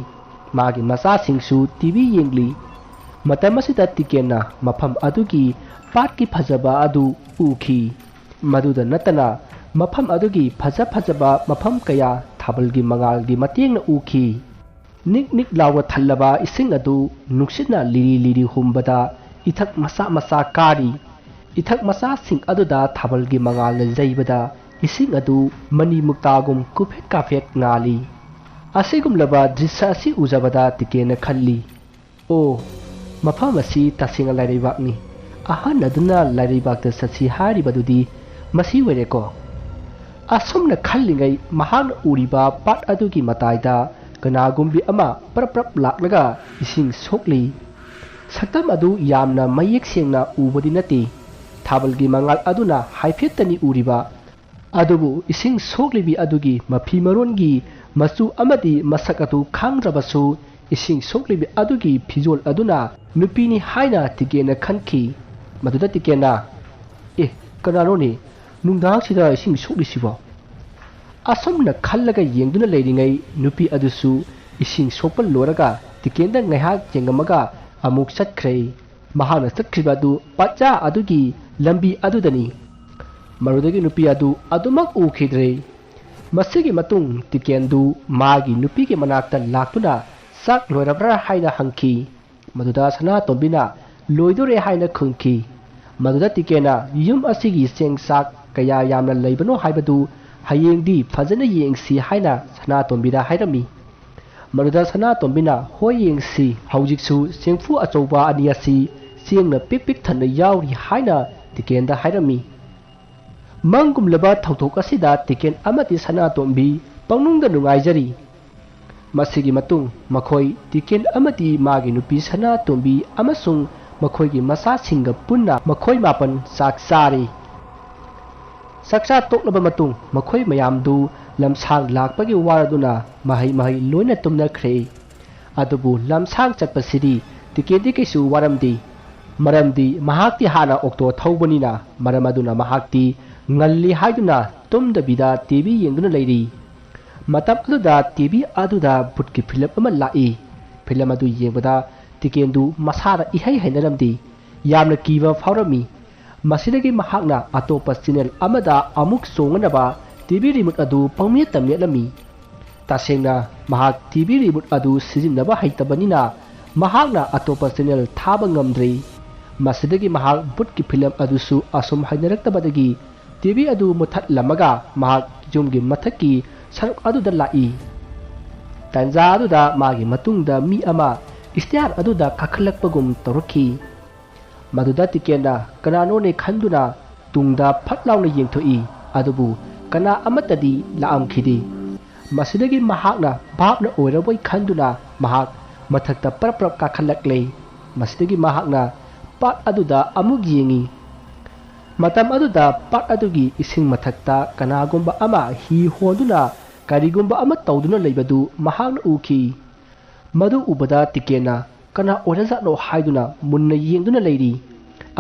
ꯃꯥꯒꯤ ꯃꯆꯥꯁꯤꯡꯁꯨ ꯇꯤ ꯚꯤ ꯌꯦꯡꯂꯤ꯫ ꯃꯇꯝ ꯑꯁꯤꯗ ꯇꯤꯀꯦꯟꯅ ꯃꯐꯝ ꯑꯗꯨꯒꯤ ꯄꯥꯠꯀꯤ ꯐꯖꯕ ꯑꯗꯨ ꯎꯈꯤ꯫ ꯃꯗꯨꯗ ꯅꯠꯇꯅ ꯃꯐꯝ ꯑꯗꯨꯒꯤ ꯐꯖ ꯐꯖꯕ ꯃꯐꯝ ꯀꯌꯥ ꯊꯥꯕꯜꯒꯤ ꯃꯉꯥꯜꯒꯤ ꯃꯇꯦꯡꯅ ꯎꯈꯤ꯫ ꯅꯤꯛ ꯅꯤꯛ ꯂꯥꯎꯕ ꯊꯜꯂꯕ ꯏꯁꯤꯡ ꯑꯗꯨ ꯅꯨꯡꯁꯤꯠꯅ ꯂꯤꯔꯤ ꯂꯤꯔꯤ ꯍꯨꯝꯕꯗ ꯏꯊꯛ ꯃꯆꯥ ꯃꯆꯥ ꯀꯥꯔꯤ꯫ ꯏꯊꯛ ꯃꯆꯥꯁꯤꯡ ꯑꯗꯨꯗ ꯊꯥꯕꯜꯒꯤ ꯃꯉꯥꯜꯅ ꯌꯩꯕꯗ ꯏꯁꯤꯡ ꯑꯗꯨ ꯃꯅꯤ ꯃꯨꯛꯇꯥꯒꯨꯝ ꯀꯨꯐꯦꯠ ꯀꯥꯐꯦꯠ ꯉꯥꯜꯂꯤ꯫ ꯑꯁꯤꯒꯨꯝꯂꯕ ꯗ꯭ꯔꯤꯁ꯭ꯌ ꯑꯁꯤ ꯎꯖꯕꯗ ꯇꯤꯀꯦꯟꯅ ꯈꯜꯂꯤ, "ꯑꯣ, ꯃꯐꯝ ꯑꯁꯤ ꯇꯁꯦꯡꯅ ꯂꯥꯏꯔꯩꯕꯥꯛꯅꯤ꯫ ꯑꯍꯟ ꯑꯗꯨꯅ ꯂꯥꯏꯔꯩꯕꯥꯛꯇ ꯆꯠꯁꯤ ꯍꯥꯏꯔꯤꯕꯗꯨꯗꯤ ꯃꯁꯤ ꯑꯣꯏꯔꯦꯀꯣ?" ꯑꯁꯨꯝꯅ ꯈꯜꯂꯤꯉꯩ ꯃꯍꯥꯛꯅ ꯎꯔꯤꯕ ꯄꯥꯠ ꯑꯗꯨꯒꯤ ꯃꯇꯥꯏꯗ ꯀꯅꯥꯒꯨꯝꯕꯤ ꯑꯃ ꯄ꯭ꯔꯞ ꯄ꯭ꯔꯞ ꯂꯥꯛꯂꯒ ꯏꯁꯤꯡ ꯁꯣꯛꯂꯤ꯫ ꯁꯛꯇꯝ ꯑꯗꯨ ꯌꯥꯝꯅ ꯃꯌꯦꯛ ꯁꯦꯡꯅ ꯎꯕꯗꯤ ꯅꯠꯇꯦ꯫ ꯊꯥꯕꯜꯒꯤ ꯃꯉꯥꯜ ꯑꯗꯨꯅ ꯍꯥꯏꯐꯦꯠꯇꯅꯤ ꯎꯔꯤꯕ꯫ ꯑꯗꯨꯕꯨ ꯏꯁꯤꯡ ꯁꯣꯛꯂꯤꯕꯤ ꯑꯗꯨꯒꯤ ꯃꯐꯤ ꯃꯔꯣꯟꯒꯤ ꯃꯆꯨ ꯑꯃꯗꯤ ꯃꯁꯛ ꯑꯗꯨ ꯈꯪꯗ꯭ꯔꯕꯁꯨ, ꯏꯁꯤꯡ ꯁꯣꯛꯂꯤꯕꯤ ꯑꯗꯨꯒꯤ ꯐꯤꯖꯣꯜ ꯑꯗꯨꯅ ꯅꯨꯄꯤꯅꯤ ꯍꯥꯏꯅ ꯇꯤꯀꯦꯟꯅ ꯈꯟꯈꯤ꯫ ꯃꯗꯨꯗ ꯇꯤꯀꯦꯟꯅ, "ꯑꯦ, ꯀꯅꯥꯅꯣꯅꯦ ꯅꯨꯡꯗꯥꯡꯁꯤꯗ ꯏꯁꯤꯡ ꯁꯣꯛꯂꯤꯁꯤꯕꯣ?" ꯑꯁꯨꯝꯅ ꯈꯜꯂꯒ ꯌꯦꯡꯗꯨꯅ ꯂꯩꯔꯤꯉꯩ ꯅꯨꯄꯤ ꯑꯗꯨꯁꯨ ꯏꯁꯤꯡ ꯁꯣꯛꯄ ꯂꯣꯏꯔꯒ ꯇꯤꯀꯦꯟꯗ ꯉꯥꯏꯍꯥꯛ ꯌꯦꯡꯉꯝꯃꯒ ꯑꯃꯨꯛ ꯆꯠꯈ꯭ꯔꯦ꯫ ꯃꯍꯥꯛꯅ ꯆꯠꯈ꯭ꯔꯤꯕ ꯑꯗꯨ ꯄꯥꯠꯆꯥ ꯑꯗꯨꯒꯤ ꯂꯝꯕꯤ ꯑꯗꯨꯗꯅꯤ꯫ ꯃꯗꯨꯗꯒꯤ ꯅꯨꯄꯤ ꯑꯗꯨ ꯑꯗꯨꯃꯛ ꯎꯈꯤꯗ꯭ꯔꯦ꯫ ꯃꯁꯤꯒꯤ ꯃꯇꯨꯡ ꯇꯤꯀꯦꯟꯗꯨ ꯃꯥꯒꯤ ꯅꯨꯄꯤꯒꯤ ꯃꯅꯥꯛꯇ ꯂꯥꯛꯇꯨꯅ ꯆꯥꯛ ꯂꯣꯏꯔꯕ꯭ꯔꯥ ꯍꯥꯏꯅ ꯍꯪꯈꯤ꯫ ꯃꯗꯨꯗ ꯁꯅꯥꯇꯣꯝꯕꯤꯅ ꯂꯣꯏꯗꯣꯔꯦ ꯍꯥꯏꯅ ꯈꯨꯝꯈꯤ꯫ ꯃꯗꯨꯗ ꯇꯤꯀꯦꯟꯅ ꯌꯨꯝ ꯑꯁꯤꯒꯤ ꯆꯦꯡ ꯆꯥꯛ ꯀꯌꯥ ꯌꯥꯝꯅ ꯂꯩꯕꯅꯣ ꯍꯥꯏꯕꯗꯨ ꯍꯌꯦꯡꯗꯤ ꯐꯖꯅ ꯌꯦꯡꯁꯤ ꯍꯥꯏꯅ ꯁꯅꯥꯇꯣꯝꯕꯤꯗ ꯍꯥꯏꯔꯝꯃꯤ꯫ ꯃꯗꯨꯗ ꯁꯅꯥꯇꯣꯝꯕꯤꯅ, "ꯍꯣꯏ, ꯌꯦꯡꯁꯤ, ꯍꯧꯖꯤꯛꯁꯨ ꯆꯦꯡꯐꯨ ꯑꯆꯧꯕ ꯑꯅꯤ ꯑꯁꯤ ꯆꯦꯡꯅ ꯄꯤꯛ ꯄꯤꯛ ꯊꯟꯅ ꯌꯥꯎꯔꯤ" ꯍꯥꯏꯅ ꯇꯤꯀꯦꯟꯗ ꯍꯥꯏꯔꯝꯃꯤ꯫ ꯃꯪꯒꯨꯝꯂꯕ ꯊꯧꯗꯣꯛ ꯑꯁꯤꯗ ꯇꯤꯀꯦꯟ ꯑꯃꯗꯤ ꯁꯅꯥꯇꯣꯝꯕꯤ ꯄꯪꯅꯨꯡꯗ ꯅꯨꯡꯉꯥꯏꯖꯔꯤ꯫ ꯃꯁꯤꯒꯤ ꯃꯇꯨꯡ ꯃꯈꯣꯏ ꯇꯤꯀꯦꯟ ꯑꯃꯗꯤ ꯃꯥꯒꯤ ꯅꯨꯄꯤ ꯁꯅꯥꯇꯣꯝꯕꯤ ꯑꯃꯁꯨꯡ ꯃꯈꯣꯏꯒꯤ ꯃꯆꯥꯁꯤꯡꯒ ꯄꯨꯟꯅ ꯃꯈꯣꯏ ꯃꯥꯄꯟ ꯆꯥꯛ ꯆꯥꯔꯤ꯫ ꯆꯥꯛꯆꯥ ꯇꯣꯛꯂꯕ ꯃꯇꯨꯡ ꯃꯈꯣꯏ ꯃꯌꯥꯝꯗꯨ ꯂꯝꯁꯥꯡ ꯂꯥꯛꯄꯒꯤ ꯋꯥꯔꯗꯨꯅ ꯃꯍꯩ ꯃꯍꯩ ꯂꯣꯏꯅ ꯇꯨꯝꯅꯈ꯭ꯔꯦ꯫ ꯑꯗꯨꯕꯨ ꯂꯝꯁꯥꯡ ꯆꯠꯄꯁꯤꯗꯤ ꯇꯤꯀꯦꯟꯗꯤ ꯀꯩꯁꯨ ꯋꯥꯔꯝꯗꯦ꯫ ꯃꯔꯝꯗꯤ ꯃꯍꯥꯛꯇꯤ ꯍꯥꯟꯅ ꯑꯣꯛꯇꯣ ꯊꯧꯕꯅꯤꯅ, ꯃꯔꯝ ꯑꯗꯨꯅ ꯃꯍꯥꯛꯇꯤ ꯉꯜꯂꯤ ꯍꯥꯏꯗꯨꯅ ꯇꯨꯝꯗꯕꯤꯗ ꯇꯤ ꯚꯤ ꯌꯦꯡꯗꯨꯅ ꯂꯩꯔꯤ꯫ ꯃꯇꯝ ꯑꯗꯨꯗ ꯇꯤ ꯚꯤ ꯑꯗꯨꯗ ꯚꯨꯠꯀꯤ ꯐꯤꯂꯝ ꯑꯃ ꯂꯥꯛꯏ꯫ ꯐꯤꯂꯝ ꯑꯗꯨ ꯌꯦꯡꯕꯗ ꯇꯤꯀꯦꯟꯗꯨ ꯃꯁꯥꯗ ꯏꯍꯩ ꯍꯩꯅꯔꯝꯗꯦ꯫ ꯌꯥꯝꯅ ꯀꯤꯕ ꯐꯥꯎꯔꯝꯃꯤ꯫ ꯃꯁꯤꯗꯒꯤ ꯃꯍꯥꯛꯅ ꯑꯇꯣꯞꯄ ꯆꯦꯅꯦꯜ ꯑꯃꯗ ꯑꯃꯨꯛ ꯆꯣꯡꯅꯅꯕ ꯇꯤ ꯚꯤ ꯔꯤꯃꯣꯠ ꯑꯗꯨ ꯄꯪꯃꯦꯠꯇ ꯃꯦꯠꯂꯝꯃꯤ꯫ ꯇꯁꯦꯡꯅ, ꯃꯍꯥꯛ ꯇꯤ ꯚꯤ ꯔꯤꯃꯣꯠ ꯑꯗꯨ ꯁꯤꯖꯤꯟꯅꯕ ꯍꯩꯇꯕꯅꯤꯅ ꯃꯍꯥꯛꯅ ꯑꯇꯣꯞꯄ ꯆꯦꯅꯦꯜ ꯊꯥꯕ ꯉꯝꯗ꯭ꯔꯦ꯫ ꯃꯁꯤꯗꯒꯤ ꯃꯍꯥꯛ ꯚꯨꯠꯀꯤ ꯐꯤꯂꯝ ꯑꯗꯨꯁꯨ ꯑꯁꯨꯝ ꯍꯩꯅꯔꯛꯇꯕꯗꯒꯤ ꯇꯤ ꯚꯤ ꯑꯗꯨ ꯃꯨꯊꯠꯂꯝꯃꯒ ꯃꯍꯥꯛ ꯌꯨꯝꯒꯤ ꯃꯊꯛꯀꯤ ꯁꯔꯨꯛ ꯑꯗꯨꯗ ꯂꯥꯛꯏ꯫ ꯇꯥꯟꯖꯥ ꯑꯗꯨꯗ ꯃꯥꯒꯤ ꯃꯇꯨꯡꯗ ꯃꯤ ꯑꯃ ꯁ꯭ꯇꯦꯌꯔ ꯑꯗꯨꯗ ꯀꯥꯈꯠꯂꯛꯄꯒꯨꯝ ꯇꯧꯔꯛꯈꯤ꯫ ꯃꯗꯨꯗ ꯇꯤꯀꯦꯟꯅ ꯀꯅꯥꯅꯣꯅꯦ ꯈꯟꯗꯨꯅ ꯇꯨꯡꯗ ꯐꯠ ꯂꯥꯎꯅ ꯌꯦꯡꯊꯣꯛꯏ, ꯑꯗꯨꯕꯨ ꯀꯅꯥ ꯑꯃꯠꯇꯗꯤ ꯂꯥꯛꯑꯝꯈꯤꯗꯦ꯫ ꯃꯁꯤꯗꯒꯤ ꯃꯍꯥꯛꯅ ꯚꯥꯞꯅ ꯑꯣꯏꯔꯕꯣꯏ ꯈꯟꯗꯨꯅ ꯃꯍꯥꯛ ꯃꯊꯛꯇ ꯄꯔꯞ ꯄꯔꯞ ꯀꯥꯈꯠꯂꯛꯂꯦ꯫ ꯃꯁꯤꯗꯒꯤ ꯃꯍꯥꯛꯅ ꯄꯥꯠ ꯑꯗꯨꯗ ꯑꯃꯨꯛ ꯌꯦꯡꯏ꯫ ꯃꯇꯝ ꯑꯗꯨꯗ ꯄꯥꯠ ꯑꯗꯨꯒꯤ ꯏꯁꯤꯡ ꯃꯊꯛꯇ ꯀꯅꯥꯒꯨꯝꯕ ꯑꯃ ꯍꯤ ꯍꯣꯟꯗꯨꯅ ꯀꯔꯤꯒꯨꯝꯕ ꯑꯃ ꯇꯧꯗꯨꯅ ꯂꯩꯕꯗꯨ ꯃꯍꯥꯛꯅ ꯎꯈꯤ꯫ ꯃꯗꯨ ꯎꯕꯗ ꯇꯤꯀꯦꯟꯅ "ꯀꯅꯥ ꯑꯣꯏꯔꯖꯥꯠꯅꯣ?" ꯍꯥꯏꯗꯨꯅ ꯃꯨꯟꯅ ꯌꯦꯡꯗꯨꯅ ꯂꯩꯔꯤ꯫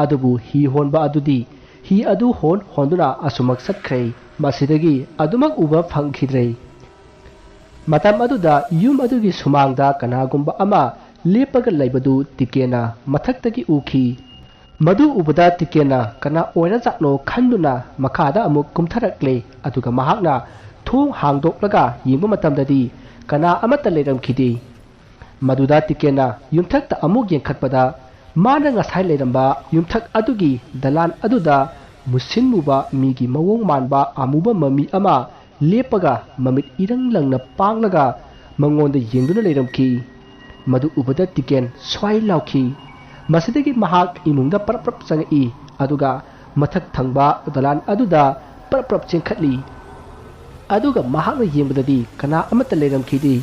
ꯑꯗꯨꯕꯨ ꯍꯤ ꯍꯣꯟꯕ ꯑꯗꯨꯗꯤ ꯍꯤ ꯑꯗꯨ ꯍꯣꯟ ꯍꯣꯟꯗꯨꯅ ꯑꯁꯨꯃꯛ ꯆꯠꯈ꯭ꯔꯦ꯫ ꯃꯁꯤꯗꯒꯤ ꯑꯗꯨꯃꯛ ꯎꯕ ꯐꯪꯈꯤꯗ꯭ꯔꯦ꯫ ꯃꯇꯝ ꯑꯗꯨꯗ ꯌꯨꯝ ꯑꯗꯨꯒꯤ ꯁꯨꯃꯥꯡꯗ ꯀꯅꯥꯒꯨꯝꯕ ꯑꯃ ꯂꯦꯞꯄꯒ ꯂꯩꯕꯗꯨ ꯇꯤꯀꯦꯟꯅ ꯃꯊꯛꯇꯒꯤ ꯎꯈꯤ꯫ ꯃꯗꯨ ꯎꯕꯗ ꯇꯤꯀꯦꯟꯅ ꯀꯅꯥ ꯑꯣꯏꯔꯖꯥꯠꯅꯣ ꯈꯟꯗꯨꯅ ꯃꯈꯥꯗ ꯑꯃꯨꯛ ꯀꯨꯝꯊꯔꯛꯂꯦ, ꯑꯗꯨꯒ ꯃꯍꯥꯛꯅ ꯊꯣꯡ ꯍꯥꯡꯗꯣꯛꯂꯒ ꯌꯦꯡꯕ ꯃꯇꯝꯗꯗꯤ ꯀꯅꯥ ꯑꯃꯠꯇ ꯂꯩꯔꯝꯈꯤꯗꯦ꯫ ꯃꯗꯨꯗ ꯇꯤꯀꯦꯟꯅ ꯌꯨꯝꯊꯛꯇ ꯑꯃꯨꯛ ꯌꯦꯡꯈꯠꯄꯗ, ꯃꯥꯅ ꯉꯁꯥꯏ ꯂꯩꯔꯝꯕ ꯌꯨꯝꯊꯛ ꯑꯗꯨꯒꯤ ꯗꯂꯥꯟ ꯑꯗꯨꯗ ꯃꯨꯁꯤꯟ ꯃꯨꯕ ꯃꯤꯒꯤ ꯃꯑꯣꯡ ꯃꯥꯟꯕ ꯑꯃꯨꯕ ꯃꯃꯤ ꯑꯃ ꯂꯦꯞꯄꯒ ꯃꯃꯤꯠ ꯏꯔꯪ ꯂꯪꯅ ꯄꯥꯡꯂꯒ ꯃꯉꯣꯟꯗ ꯌꯦꯡꯗꯨꯅ ꯂꯩꯔꯝꯈꯤ꯫ ꯃꯗꯨ ꯎꯕꯗ ꯇꯤꯀꯦꯟ ꯁ꯭ꯋꯥꯏ ꯂꯥꯎꯈꯤ꯫ ꯃꯁꯤꯗꯒꯤ ꯃꯍꯥꯛ ꯏꯃꯨꯡꯗ ꯄꯔꯞ ꯄꯔꯞ ꯆꯪꯉꯛꯏ, ꯑꯗꯨꯒ ꯃꯊꯛ ꯊꯪꯕ ꯗꯂꯥꯟ ꯑꯗꯨꯗ ꯄꯔꯞ ꯄꯔꯞ ꯆꯦꯟꯈꯠꯂꯤ꯫ ꯑꯗꯨꯒ ꯃꯍꯥꯛꯅ ꯌꯦꯡꯕꯗꯗꯤ ꯀꯅꯥ ꯑꯃꯠꯇ ꯂꯩꯔꯝꯈꯤꯗꯦ꯫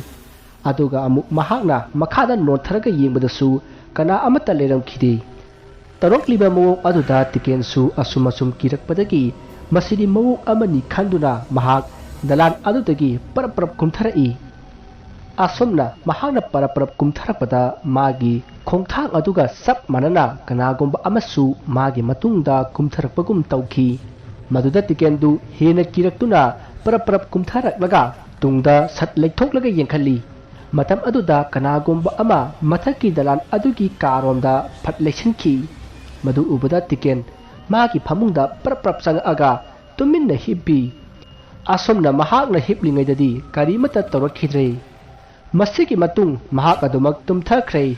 ꯑꯗꯨꯒ ꯑꯃꯨꯛ ꯃꯍꯥꯛꯅ ꯃꯈꯥꯗ ꯅꯣꯟꯊꯔꯒ ꯌꯦꯡꯕꯗꯁꯨ ꯀꯅꯥ ꯑꯃꯠꯇ ꯂꯩꯔꯝꯈꯤꯗꯦ꯫ ꯇꯧꯔꯛꯂꯤꯕ ꯃꯑꯣꯡ ꯑꯗꯨꯗ ꯇꯤꯀꯦꯟꯁꯨ ꯑꯁꯨꯝ ꯑꯁꯨꯝ ꯀꯤꯔꯛꯄꯗꯒꯤ ꯃꯁꯤꯗꯤ ꯃꯑꯣꯡ ꯑꯃꯅꯤ ꯈꯟꯗꯨꯅ ꯃꯍꯥꯛ ꯗꯂꯥꯟ ꯑꯗꯨꯗꯒꯤ ꯄꯔꯞ ꯄꯔꯞ ꯀꯨꯝꯊꯔꯛꯏ꯫ ꯑꯁꯨꯝꯅ ꯃꯍꯥꯛꯅ ꯄꯔꯞ ꯄꯔꯞ ꯀꯨꯝꯊꯔꯛꯄꯗ ꯃꯥꯒꯤ ꯈꯣꯡꯊꯥꯡ ꯑꯗꯨꯒ ꯆꯞ ꯃꯥꯟꯅꯅ ꯀꯅꯥꯒꯨꯝꯕ ꯑꯃꯁꯨ ꯃꯥꯒꯤ ꯃꯇꯨꯡꯗ ꯀꯨꯝꯊꯔꯛꯄꯒꯨꯝ ꯇꯧꯈꯤ꯫ ꯃꯗꯨꯗ ꯇꯤꯀꯦꯟꯗꯨ ꯍꯦꯟꯅ ꯀꯤꯔꯛꯇꯨꯅ ꯄꯔꯞ ꯄꯔꯞ ꯀꯨꯝꯊꯔꯛꯂꯒ ꯇꯨꯡꯗ ꯁꯠ ꯂꯩꯊꯣꯛꯂꯒ ꯌꯦꯡꯈꯠꯂꯤ꯫ ꯃꯇꯝ ꯑꯗꯨꯗ ꯀꯅꯥꯒꯨꯝꯕ ꯑꯃ ꯃꯊꯛꯀꯤ ꯗꯂꯥꯟ ꯑꯗꯨꯒꯤ ꯀꯥꯔꯣꯝꯗ ꯐꯠ ꯂꯩꯁꯤꯟꯈꯤ꯫ ꯃꯗꯨ ꯎꯕꯗ ꯇꯤꯀꯦꯟ ꯃꯥꯒꯤ ꯐꯃꯨꯡꯗ ꯄ꯭ꯔꯞ ꯄ꯭ꯔꯞ ꯆꯪꯉꯛꯑꯒ ꯇꯨꯃꯤꯟꯅ ꯍꯤꯞꯄꯤ꯫ ꯑꯁꯨꯝꯅ ꯃꯍꯥꯛꯅ ꯍꯤꯞꯂꯤꯉꯩꯗꯗꯤ ꯀꯔꯤꯃꯠꯇ ꯇꯧꯔꯛꯈꯤꯗ꯭ꯔꯦ꯫ ꯃꯁꯤꯒꯤ ꯃꯇꯨꯡ ꯃꯍꯥꯛ ꯑꯗꯨꯃꯛ ꯇꯨꯝꯊꯈ꯭ꯔꯦ꯫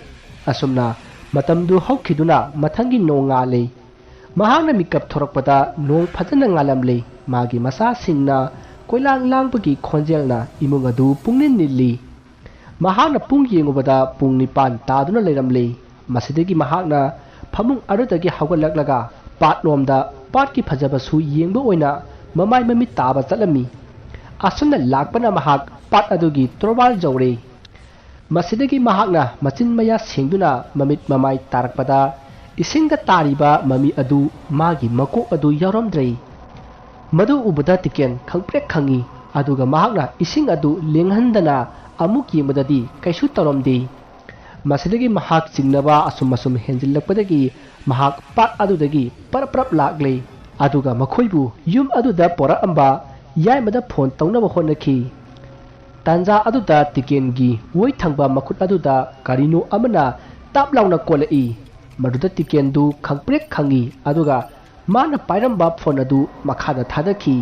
ꯑꯁꯨꯝꯅ ꯃꯇꯝꯗꯨ ꯍꯧꯈꯤꯗꯨꯅ ꯃꯊꯪꯒꯤ ꯅꯣꯡꯉꯥꯜꯂꯦ꯫ ꯃꯍꯥꯛꯅ ꯃꯤꯀꯞ ꯊꯣꯔꯛꯄꯗ ꯅꯣꯡ ꯐꯖꯅ ꯉꯥꯜꯂꯝꯂꯦ꯫ ꯃꯥꯒꯤ ꯃꯆꯥꯁꯤꯡꯅ ꯀꯣꯏꯂꯥꯡ ꯂꯥꯡꯕꯒꯤ ꯈꯣꯟꯖꯦꯜꯅ ꯏꯃꯨꯡ ꯑꯗꯨ ꯄꯨꯡꯅꯤꯜ ꯅꯤꯜꯂꯤ꯫ ꯃꯍꯥꯛꯅ ꯄꯨꯡ ꯌꯦꯡꯉꯨꯕꯗ ꯄꯨꯡ ꯅꯤꯄꯥꯟ ꯇꯥꯗꯨꯅ ꯂꯩꯔꯝꯂꯦ꯫ ꯃꯁꯤꯗꯒꯤ ꯃꯍꯥꯛꯅ ꯐꯃꯨꯡ ꯑꯗꯨꯗꯒꯤ ꯍꯧꯒꯠꯂꯛꯂꯒ ꯄꯥꯠꯂꯣꯝꯗ ꯄꯥꯠꯀꯤ ꯐꯖꯕꯁꯨ ꯌꯦꯡꯕ ꯑꯣꯏꯅ ꯃꯃꯥꯏ ꯃꯃꯤꯠ ꯇꯥꯕ ꯆꯠꯂꯝꯃꯤ꯫ ꯑꯁꯨꯝꯅ ꯂꯥꯛꯄꯅ ꯃꯍꯥꯛ ꯄꯥꯠ ꯑꯗꯨꯒꯤ ꯇꯣꯔꯕꯥꯟ ꯌꯧꯔꯦ꯫ ꯃꯁꯤꯗꯒꯤ ꯃꯍꯥꯛꯅ ꯃꯆꯤꯟ ꯃꯌꯥ ꯁꯦꯡꯗꯨꯅ ꯃꯃꯤꯠ ꯃꯃꯥꯏ ꯇꯥꯔꯛꯄꯗ ꯏꯁꯤꯡꯗ ꯇꯥꯔꯤꯕ ꯃꯃꯤ ꯑꯗꯨ ꯃꯥꯒꯤ ꯃꯀꯣꯛ ꯑꯗꯨ ꯌꯥꯎꯔꯝꯗ꯭ꯔꯦ꯫ ꯃꯗꯨ ꯎꯕꯗ ꯇꯤꯀꯦꯟ ꯈꯪꯄ꯭ꯔꯦꯛ ꯈꯪꯉꯤ, ꯑꯗꯨꯒ ꯃꯍꯥꯛꯅ ꯏꯁꯤꯡ ꯑꯗꯨ ꯂꯦꯡꯍꯟꯗꯅ ꯑꯃꯨꯛ ꯌꯦꯡꯕꯗꯗꯤ ꯀꯩꯁꯨ ꯇꯧꯔꯝꯗꯦ꯫ ꯃꯁꯤꯗꯒꯤ ꯃꯍꯥꯛ ꯆꯤꯡꯅꯕ ꯑꯁꯨꯝ ꯑꯁꯨꯝ ꯍꯦꯟꯖꯤꯜꯂꯛꯄꯗꯒꯤ ꯃꯍꯥꯛ ꯄꯥꯠ ꯑꯗꯨꯗꯒꯤ ꯄꯔꯞ ꯄꯔꯞ ꯂꯥꯛꯂꯦ, ꯑꯗꯨꯒ ꯃꯈꯣꯏꯕꯨ ꯌꯨꯝ ꯑꯗꯨꯗ ꯄꯣꯔꯛꯑꯝꯕ ꯌꯥꯏꯃꯗ ꯐꯣꯟ ꯇꯧꯅꯕ ꯍꯣꯠꯅꯈꯤ꯫ ꯇꯥꯟꯖꯥ ꯑꯗꯨꯗ ꯇꯤꯀꯦꯟꯒꯤ ꯑꯣꯏ ꯊꯪꯕ ꯃꯈꯨꯠ ꯑꯗꯨꯗ ꯀꯔꯤꯅꯣ ꯑꯃꯅ ꯇꯥꯞ ꯂꯥꯎꯅ ꯀꯣꯜꯂꯛꯏ꯫ ꯃꯗꯨꯗ ꯇꯤꯀꯦꯟꯗꯨ ꯈꯪꯄ꯭ꯔꯦꯛ ꯈꯪꯉꯤ, ꯑꯗꯨꯒ ꯃꯥꯅ ꯄꯥꯏꯔꯝꯕ ꯐꯣꯟ ꯑꯗꯨ ꯃꯈꯥꯗ ꯊꯥꯗꯈꯤ꯫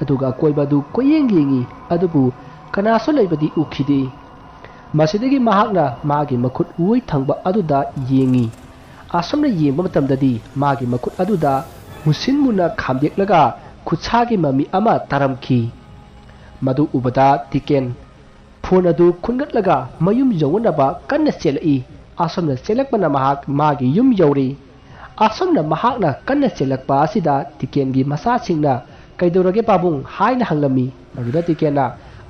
ꯑꯗꯨꯒ ꯑꯀꯣꯏꯕ ꯑꯗꯨ ꯀꯣꯏꯌꯦꯡ ꯌꯦꯡꯉꯤ, ꯑꯗꯨꯕꯨ ꯀꯅꯥꯁꯨ ꯂꯩꯕꯗꯤ ꯎꯈꯤꯗꯦ꯫ ꯃꯁꯤꯗꯒꯤ ꯃꯍꯥꯛꯅ ꯃꯥꯒꯤ ꯃꯈꯨꯠ ꯑꯣꯏ ꯊꯪꯕ ꯑꯗꯨꯗ ꯌꯦꯡꯉꯤ꯫ ꯑꯁꯨꯝꯅ ꯌꯦꯡꯕ ꯃꯇꯝꯗꯗꯤ ꯃꯥꯒꯤ ꯃꯈꯨꯠ ꯑꯗꯨꯗ ꯃꯨꯁꯤꯟ ꯃꯨꯅ ꯈꯥꯝꯗꯦꯛꯂꯒ ꯈꯨꯠꯁꯥꯒꯤ ꯃꯃꯤ ꯑꯃ ꯇꯥꯔꯝꯈꯤ꯫ ꯃꯗꯨ ꯎꯕꯗ ꯇꯤꯀꯦꯟ ꯐꯣꯟ ꯑꯗꯨ ꯈꯨꯟꯒꯠꯂꯒ ꯃꯌꯨꯝ ꯌꯧꯅꯅꯕ ꯀꯟꯅ ꯆꯦꯜꯂꯛꯏ꯫ ꯑꯁꯨꯝꯅ ꯆꯦꯜꯂꯛꯄꯅ ꯃꯍꯥꯛ ꯃꯥꯒꯤ ꯌꯨꯝ ꯌꯧꯔꯤ꯫ ꯑꯁꯨꯝꯅ ꯃꯍꯥꯛꯅ ꯀꯟꯅ ꯆꯦꯜꯂꯛꯄ ꯑꯁꯤꯗ ꯇꯤꯀꯦꯟꯒꯤ ꯃꯆꯥꯁꯤꯡꯅ "ꯀꯩꯗꯧꯔꯒꯦ ꯄꯥꯕꯨꯡ?" ꯍꯥꯏꯅ ꯍꯪꯂꯝꯃꯤ꯫ ꯃꯗꯨꯗ ꯇꯤꯀꯦꯟꯅ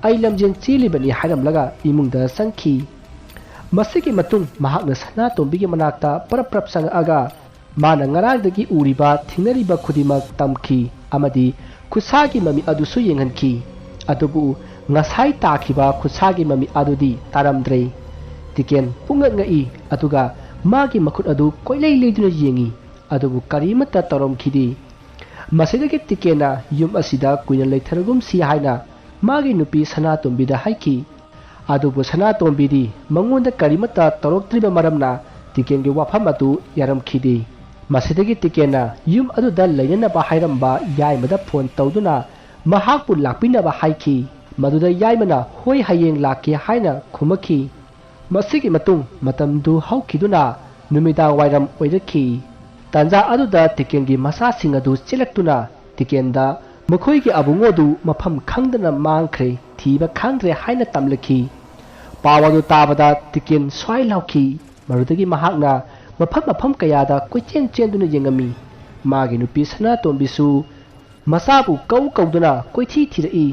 "ꯑꯩ ꯂꯝꯖꯦꯟ ꯆꯦꯜꯂꯤꯕꯅꯤ" ꯍꯥꯏꯔꯝꯂꯒ ꯏꯃꯨꯡꯗ ꯆꯪꯈꯤ꯫ ꯃꯁꯤꯒꯤ ꯃꯇꯨꯡ ꯃꯍꯥꯛꯅ ꯁꯅꯥꯇꯣꯝꯕꯤꯒꯤ ꯃꯅꯥꯛꯇ ꯄꯔꯞ ꯄꯔꯞ ꯆꯪꯉꯛꯑꯒ ꯃꯥꯅ ꯉꯔꯥꯡꯗꯒꯤ ꯎꯔꯤꯕ ꯊꯦꯡꯅꯔꯤꯕ ꯈꯨꯗꯤꯡꯃꯛ ꯇꯝꯈꯤ ꯑꯃꯗꯤ ꯈꯨꯠꯁꯥꯒꯤ ꯃꯃꯤ ꯑꯗꯨꯁꯨ ꯌꯦꯡꯍꯟꯈꯤ꯫ ꯑꯗꯨꯕꯨ ꯉꯁꯥꯏ ꯇꯥꯈꯤꯕ ꯈꯨꯠꯁꯥꯒꯤ ꯃꯃꯤ ꯑꯗꯨꯗꯤ ꯇꯥꯔꯝꯗ꯭ꯔꯦ꯫ ꯇꯤꯀꯦꯟ ꯄꯨꯡꯉꯛ ꯉꯛꯏ, ꯑꯗꯨꯒ ꯃꯥꯒꯤ ꯃꯈꯨꯠ ꯑꯗꯨ ꯀꯣꯏꯂꯩ ꯂꯩꯗꯨꯅ ꯌꯦꯡꯉꯤ꯫ ꯑꯗꯨꯕꯨ ꯀꯔꯤꯃꯠꯇ ꯇꯧꯔꯝꯈꯤꯗꯦ꯫ ꯃꯁꯤꯗꯒꯤ ꯇꯤꯀꯦꯟꯅ ꯌꯨꯝ ꯑꯁꯤꯗ ꯀꯨꯏꯅ ꯂꯩꯊꯔꯒꯨꯝꯁꯤ ꯍꯥꯏꯅ ꯃꯥꯒꯤ ꯅꯨꯄꯤ ꯁꯅꯥꯇꯣꯝꯕꯤꯗ ꯍꯥꯏꯈꯤ꯫ ꯑꯗꯨꯕꯨ ꯁꯅꯥꯇꯣꯝꯕꯤꯗꯤ ꯃꯉꯣꯟꯗ ꯀꯔꯤꯃꯠꯇ ꯇꯧꯔꯛꯇ꯭ꯔꯤꯕ ꯃꯔꯝꯅ ꯇꯤꯀꯦꯟꯒꯤ ꯋꯥꯐꯝ ꯑꯗꯨ ꯌꯥꯔꯝꯈꯤꯗꯦ꯫ ꯃꯁꯤꯗꯒꯤ ꯇꯤꯀꯦꯟꯅ ꯌꯨꯝ ꯑꯗꯨꯗ ꯂꯩꯅꯅꯕ ꯍꯥꯏꯔꯝꯕ ꯌꯥꯏꯃꯗ ꯐꯣꯟ ꯇꯧꯗꯨꯅ ꯃꯍꯥꯛꯄꯨ ꯂꯥꯛꯄꯤꯅꯕ ꯍꯥꯏꯈꯤ꯫ ꯃꯗꯨꯗ ꯌꯥꯏꯃꯅ "ꯍꯣꯏ, ꯍꯌꯦꯡ ꯂꯥꯛꯀꯦ" ꯍꯥꯏꯅ ꯈꯨꯝꯃꯛꯈꯤ꯫ ꯃꯁꯤꯒꯤ ꯃꯇꯨꯡ ꯃꯇꯝꯗꯨ ꯍꯧꯈꯤꯗꯨꯅ ꯅꯨꯃꯤꯗꯥꯡ ꯋꯥꯏꯔꯝ ꯑꯣꯏꯔꯛꯈꯤ꯫ ꯇꯥꯟꯖꯥ ꯑꯗꯨꯗ ꯇꯤꯀꯦꯟꯒꯤ ꯃꯆꯥꯁꯤꯡ ꯑꯗꯨ ꯆꯦꯜꯂꯛꯇꯨꯅ ꯇꯤꯀꯦꯟꯗ ꯃꯈꯣꯏꯒꯤ ꯑꯕꯨꯡꯉꯣꯗꯨ ꯃꯐꯝ ꯈꯪꯗꯅ ꯃꯥꯡꯈ꯭ꯔꯦ, ꯊꯤꯕ ꯈꯪꯗ꯭ꯔꯦ ꯍꯥꯏꯅ ꯇꯝꯂꯛꯈꯤ꯫ ꯄꯥꯎ ꯑꯗꯨ ꯇꯥꯕꯗ ꯇꯤꯀꯦꯟ ꯁ꯭ꯋꯥꯏ ꯂꯥꯎꯈꯤ꯫ ꯃꯗꯨꯗꯒꯤ ꯃꯍꯥꯛꯅ ꯃꯐꯝ ꯃꯐꯝ ꯀꯌꯥꯗ ꯀꯣꯏꯆꯦꯟ ꯆꯦꯟꯗꯨꯅ ꯌꯦꯡꯉꯝꯃꯤ꯫ ꯃꯥꯒꯤ ꯅꯨꯄꯤ ꯁꯅꯥꯇꯣꯝꯕꯤꯁꯨ ꯃꯆꯥꯕꯨ ꯀꯧ ꯀꯧꯗꯨꯅ ꯀꯣꯏꯊꯤ ꯊꯤꯔꯛꯏ꯫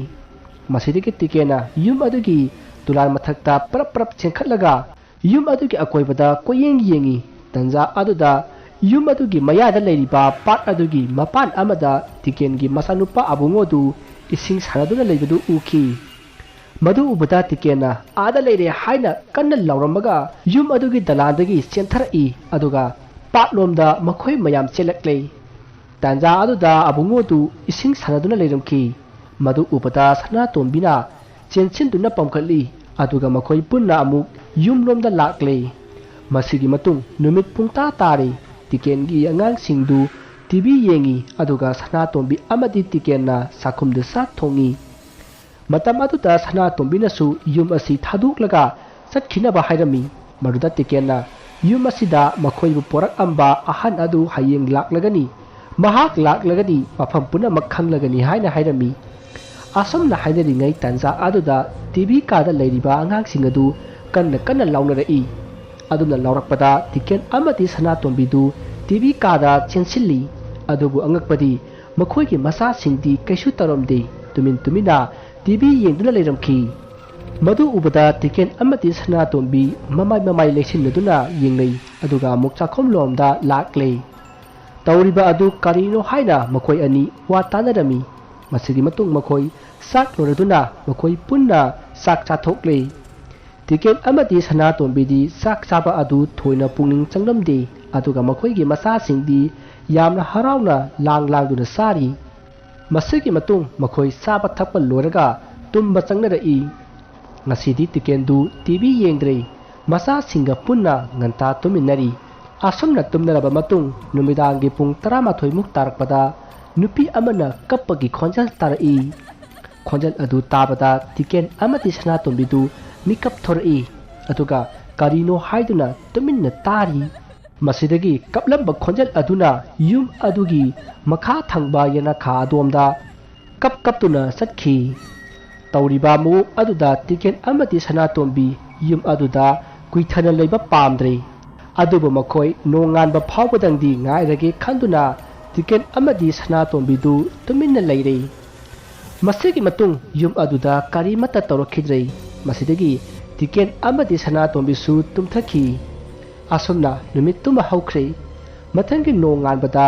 ꯃꯁꯤꯗꯒꯤ ꯇꯤꯀꯦꯟꯅ ꯌꯨꯝ ꯑꯗꯨꯒꯤ ꯗꯣꯂꯥꯟ ꯃꯊꯛꯇ ꯄꯔꯞ ꯄꯔꯞ ꯆꯦꯟꯈꯠꯂꯒ ꯌꯨꯝ ꯑꯗꯨꯒꯤ ꯑꯀꯣꯏꯕꯗ ꯀꯣꯏꯌꯦꯡ ꯌꯦꯡꯉꯤ꯫ ꯇꯟꯖꯥ ꯑꯗꯨꯗ ꯌꯨꯝ ꯑꯗꯨꯒꯤ ꯃꯌꯥꯗ ꯂꯩꯔꯤꯕ ꯄꯥꯠ ꯑꯗꯨꯒꯤ ꯃꯄꯥꯟ ꯑꯃꯗ ꯇꯤꯀꯦꯟꯒꯤ ꯃꯆꯥꯅꯨꯄꯥ ꯑꯕꯨꯡꯉꯣꯗꯨ ꯏꯁꯤꯡ ꯁꯥꯟꯅꯗꯨꯅ ꯂꯩꯕꯗꯨ ꯎꯈꯤ꯫ ꯃꯗꯨ ꯎꯕꯗ ꯇꯤꯀꯦꯟꯅ "ꯑꯥꯗ ꯂꯩꯔꯦ" ꯍꯥꯏꯅ ꯀꯟꯅ ꯂꯥꯎꯔꯝꯃꯒ ꯌꯨꯝ ꯑꯗꯨꯒꯤ ꯗꯂꯥꯟꯗꯒꯤ ꯆꯦꯟꯊꯔꯛꯏ, ꯑꯗꯨꯒ ꯄꯥꯠꯂꯣꯝꯗ ꯃꯈꯣꯏ ꯃꯌꯥꯝ ꯆꯦꯜꯂꯛꯂꯦ꯫ ꯇꯥꯟꯖꯥ ꯑꯗꯨꯗ ꯑꯕꯨꯡꯉꯣꯗꯨ ꯏꯁꯤꯡ ꯁꯥꯟꯅꯗꯨꯅ ꯂꯩꯔꯝꯈꯤ꯫ ꯃꯗꯨ ꯎꯕꯗ ꯁꯅꯥꯇꯣꯝꯕꯤꯅ ꯆꯦꯟꯁꯤꯟꯗꯨꯅ ꯄꯝꯈꯠꯂꯤ, ꯑꯗꯨꯒ ꯃꯈꯣꯏ ꯄꯨꯟꯅ ꯑꯃꯨꯛ ꯌꯨꯝꯂꯣꯝꯗ ꯂꯥꯛꯂꯦ꯫ ꯃꯁꯤꯒꯤ ꯃꯇꯨꯡ ꯅꯨꯃꯤꯠ ꯄꯨꯡꯇꯥ ꯇꯥꯔꯦ꯫ ꯇꯤꯀꯦꯟꯒꯤ ꯑꯉꯥꯡꯁꯤꯡꯗꯨ ꯇꯤꯚꯤ ꯌꯦꯡꯉꯤ, ꯑꯗꯨꯒ ꯁꯅꯥꯇꯣꯝꯕꯤ ꯑꯃꯗꯤ ꯇꯤꯀꯦꯟꯅ ꯆꯥꯛꯈꯨꯝꯗ ꯆꯥꯛ ꯊꯣꯡꯉꯤ꯫ ꯃꯇꯝ ꯑꯗꯨꯗ ꯁꯅꯥꯇꯣꯝꯕꯤꯅꯁꯨ ꯌꯨꯝ ꯑꯁꯤ ꯊꯥꯗꯣꯛꯂꯒ ꯆꯠꯈꯤꯅꯕ ꯍꯥꯏꯔꯝꯃꯤ꯫ ꯃꯗꯨꯗ ꯇꯤꯀꯦꯟꯅ ꯌꯨꯝ ꯑꯁꯤꯗ ꯃꯈꯣꯏꯕꯨ ꯄꯣꯔꯛꯂꯝꯕ ꯑꯍꯟ ꯑꯗꯨ ꯍꯌꯦꯡ ꯂꯥꯛꯂꯒꯅꯤ, ꯃꯍꯥꯛ ꯂꯥꯛꯂꯒꯗꯤ ꯃꯐꯝ ꯄꯨꯝꯅꯃꯛ ꯈꯪꯂꯒꯅꯤ ꯍꯥꯏꯅ ꯍꯥꯏꯔꯝꯃꯤ꯫ ꯑꯁꯨꯝꯅ ꯍꯥꯏꯅꯔꯤꯉꯩ ꯇꯥꯟꯖꯥ ꯑꯗꯨꯗ ꯇꯤꯚꯤ ꯀꯥꯗ ꯂꯩꯔꯤꯕ ꯑꯉꯥꯡꯁꯤꯡ ꯑꯗꯨ ꯀꯟꯅ ꯀꯟꯅ ꯂꯥꯎꯅꯔꯛꯏ꯫ ꯑꯗꯨꯅ ꯂꯥꯎꯔꯛꯄꯗ ꯇꯤꯀꯦꯟ ꯑꯃꯗꯤ ꯁꯅꯥꯇꯣꯝꯕꯤꯗꯨ ꯇꯤꯚꯤ ꯀꯥꯗ ꯆꯦꯟꯁꯤꯜꯂꯤ꯫ ꯑꯗꯨꯕꯨ ꯑꯉꯛꯄꯗꯤ ꯃꯈꯣꯏꯒꯤ ꯃꯆꯥꯁꯤꯡꯗꯤ ꯀꯩꯁꯨ ꯇꯧꯔꯝꯗꯦ, ꯇꯨꯃꯤꯟ ꯇꯨꯃꯤꯟꯅ ꯇꯤꯚꯤ ꯌꯦꯡꯗꯨꯅ ꯂꯩꯔꯝꯈꯤ꯫ ꯃꯗꯨ ꯎꯕꯗ ꯇꯤꯀꯦꯟ ꯑꯃꯗꯤ ꯁꯅꯥꯇꯣꯝꯕꯤ ꯃꯃꯥꯏ ꯃꯃꯥꯏ ꯂꯩꯁꯤꯟꯅꯗꯨꯅ ꯌꯦꯡꯅꯩ, ꯑꯗꯨꯒ ꯑꯃꯨꯛ ꯆꯥꯛꯈꯨꯝꯂꯣꯝꯗ ꯂꯥꯛꯂꯦ꯫ ꯇꯧꯔꯤꯕ ꯑꯗꯨ ꯀꯔꯤꯅꯣ ꯍꯥꯏꯅ ꯃꯈꯣꯏ ꯑꯅꯤ ꯋꯥ ꯇꯥꯅꯔꯝꯃꯤ꯫ ꯃꯁꯤꯒꯤ ꯃꯇꯨꯡ ꯃꯈꯣꯏ ꯆꯥꯛ ꯂꯣꯏꯔꯗꯨꯅ ꯃꯈꯣꯏ ꯄꯨꯟꯅ ꯆꯥꯛ ꯆꯥꯊꯣꯛꯂꯦ꯫ ꯇꯤꯀꯦꯟ ꯑꯃꯗꯤ ꯁꯅꯥꯇꯣꯝꯕꯤꯗꯤ ꯆꯥꯛ ꯆꯥꯕ ꯑꯗꯨ ꯊꯣꯏꯅ ꯄꯨꯛꯅꯤꯡ ꯆꯪꯂꯝꯗꯦ, ꯑꯗꯨꯒ ꯃꯈꯣꯏꯒꯤ ꯃꯆꯥꯁꯤꯡꯗꯤ ꯌꯥꯝꯅ ꯍꯔꯥꯎꯅ ꯂꯥꯡ ꯂꯥꯡꯗꯨꯅ ꯆꯥꯔꯤ꯫ ꯃꯁꯤꯒꯤ ꯃꯇꯨꯡ ꯃꯈꯣꯏ ꯆꯥꯕ ꯊꯛꯄ ꯂꯣꯏꯔꯒ ꯇꯨꯝꯕ ꯆꯪꯅꯔꯛꯏ꯫ ꯉꯁꯤꯗꯤ ꯇꯤꯀꯦꯟꯗꯨ ꯇꯤꯚꯤ ꯌꯦꯡꯗ꯭ꯔꯦ꯫ ꯃꯆꯥꯁꯤꯡꯒ ꯄꯨꯟꯅ ꯉꯟꯇꯥ ꯇꯨꯝꯃꯤꯟꯅꯔꯤ꯫ ꯑꯁꯨꯝꯅ ꯇꯨꯝꯅꯔꯕ ꯃꯇꯨꯡ ꯅꯨꯃꯤꯗꯥꯡꯒꯤ ꯄꯨꯡ ꯇꯔꯥꯃꯥꯊꯣꯏꯃꯨꯛ ꯇꯥꯔꯛꯄꯗ ꯅꯨꯄꯤ ꯑꯃꯅ ꯀꯞꯄꯒꯤ ꯈꯣꯟꯖꯦꯜ ꯇꯥꯔꯛꯏ꯫ ꯈꯣꯟꯖꯦꯜ ꯑꯗꯨ ꯇꯥꯕꯗ ꯇꯤꯀꯦꯟ ꯑꯃꯗꯤ ꯁꯅꯥꯇꯣꯝꯕꯤꯗꯨ ꯃꯤꯀꯞ ꯊꯣꯔꯛꯏ, ꯑꯗꯨꯒ ꯀꯔꯤꯅꯣ ꯍꯥꯏꯗꯨꯅ ꯇꯨꯃꯤꯟꯅ ꯇꯥꯔꯤ꯫ ꯃꯁꯤꯗꯒꯤ ꯀꯞꯂꯝꯕ ꯈꯣꯟꯖꯦꯜ ꯑꯗꯨꯅ ꯌꯨꯝ ꯑꯗꯨꯒꯤ ꯃꯈꯥ ꯊꯪꯕ ꯌꯦꯅꯈꯥ ꯑꯗꯣꯝꯗ ꯀꯞ ꯀꯞꯇꯨꯅ ꯆꯠꯈꯤ꯫ ꯇꯧꯔꯤꯕ ꯃꯑꯣꯡ ꯑꯗꯨꯗ ꯇꯤꯀꯦꯟ ꯑꯃꯗꯤ ꯁꯅꯥꯇꯣꯝꯕꯤ ꯌꯨꯝ ꯑꯗꯨꯗ ꯀꯨꯏꯊꯅ ꯂꯩꯕ ꯄꯥꯝꯗ꯭ꯔꯦ꯫ ꯑꯗꯨꯕꯨ ꯃꯈꯣꯏ ꯅꯣꯡꯉꯥꯟꯕ ꯐꯥꯎꯕꯗꯪꯗꯤ ꯉꯥꯏꯔꯒꯦ ꯈꯟꯗꯨꯅ ꯇꯤꯀꯦꯟ ꯑꯃꯗꯤ ꯁꯅꯥꯇꯣꯝꯕꯤꯗꯨ ꯇꯨꯃꯤꯟꯅ ꯂꯩꯔꯦ꯫ ꯃꯁꯤꯒꯤ ꯃꯇꯨꯡ ꯌꯨꯝ ꯑꯗꯨꯗ ꯀꯔꯤꯃꯠꯇ ꯇꯧꯔꯛꯈꯤꯗ꯭ꯔꯦ꯫ ꯃꯁꯤꯗꯒꯤ ꯇꯤꯀꯦꯟ ꯑꯃꯗꯤ ꯁꯅꯥꯇꯣꯝꯕꯤꯁꯨ ꯇꯨꯝꯊꯈꯤ꯫ ꯑꯁꯨꯝꯅ ꯅꯨꯃꯤꯠꯇꯨꯃ ꯍꯧꯈ꯭ꯔꯦ꯫ ꯃꯊꯪꯒꯤ ꯅꯣꯡꯉꯥꯟꯕꯗ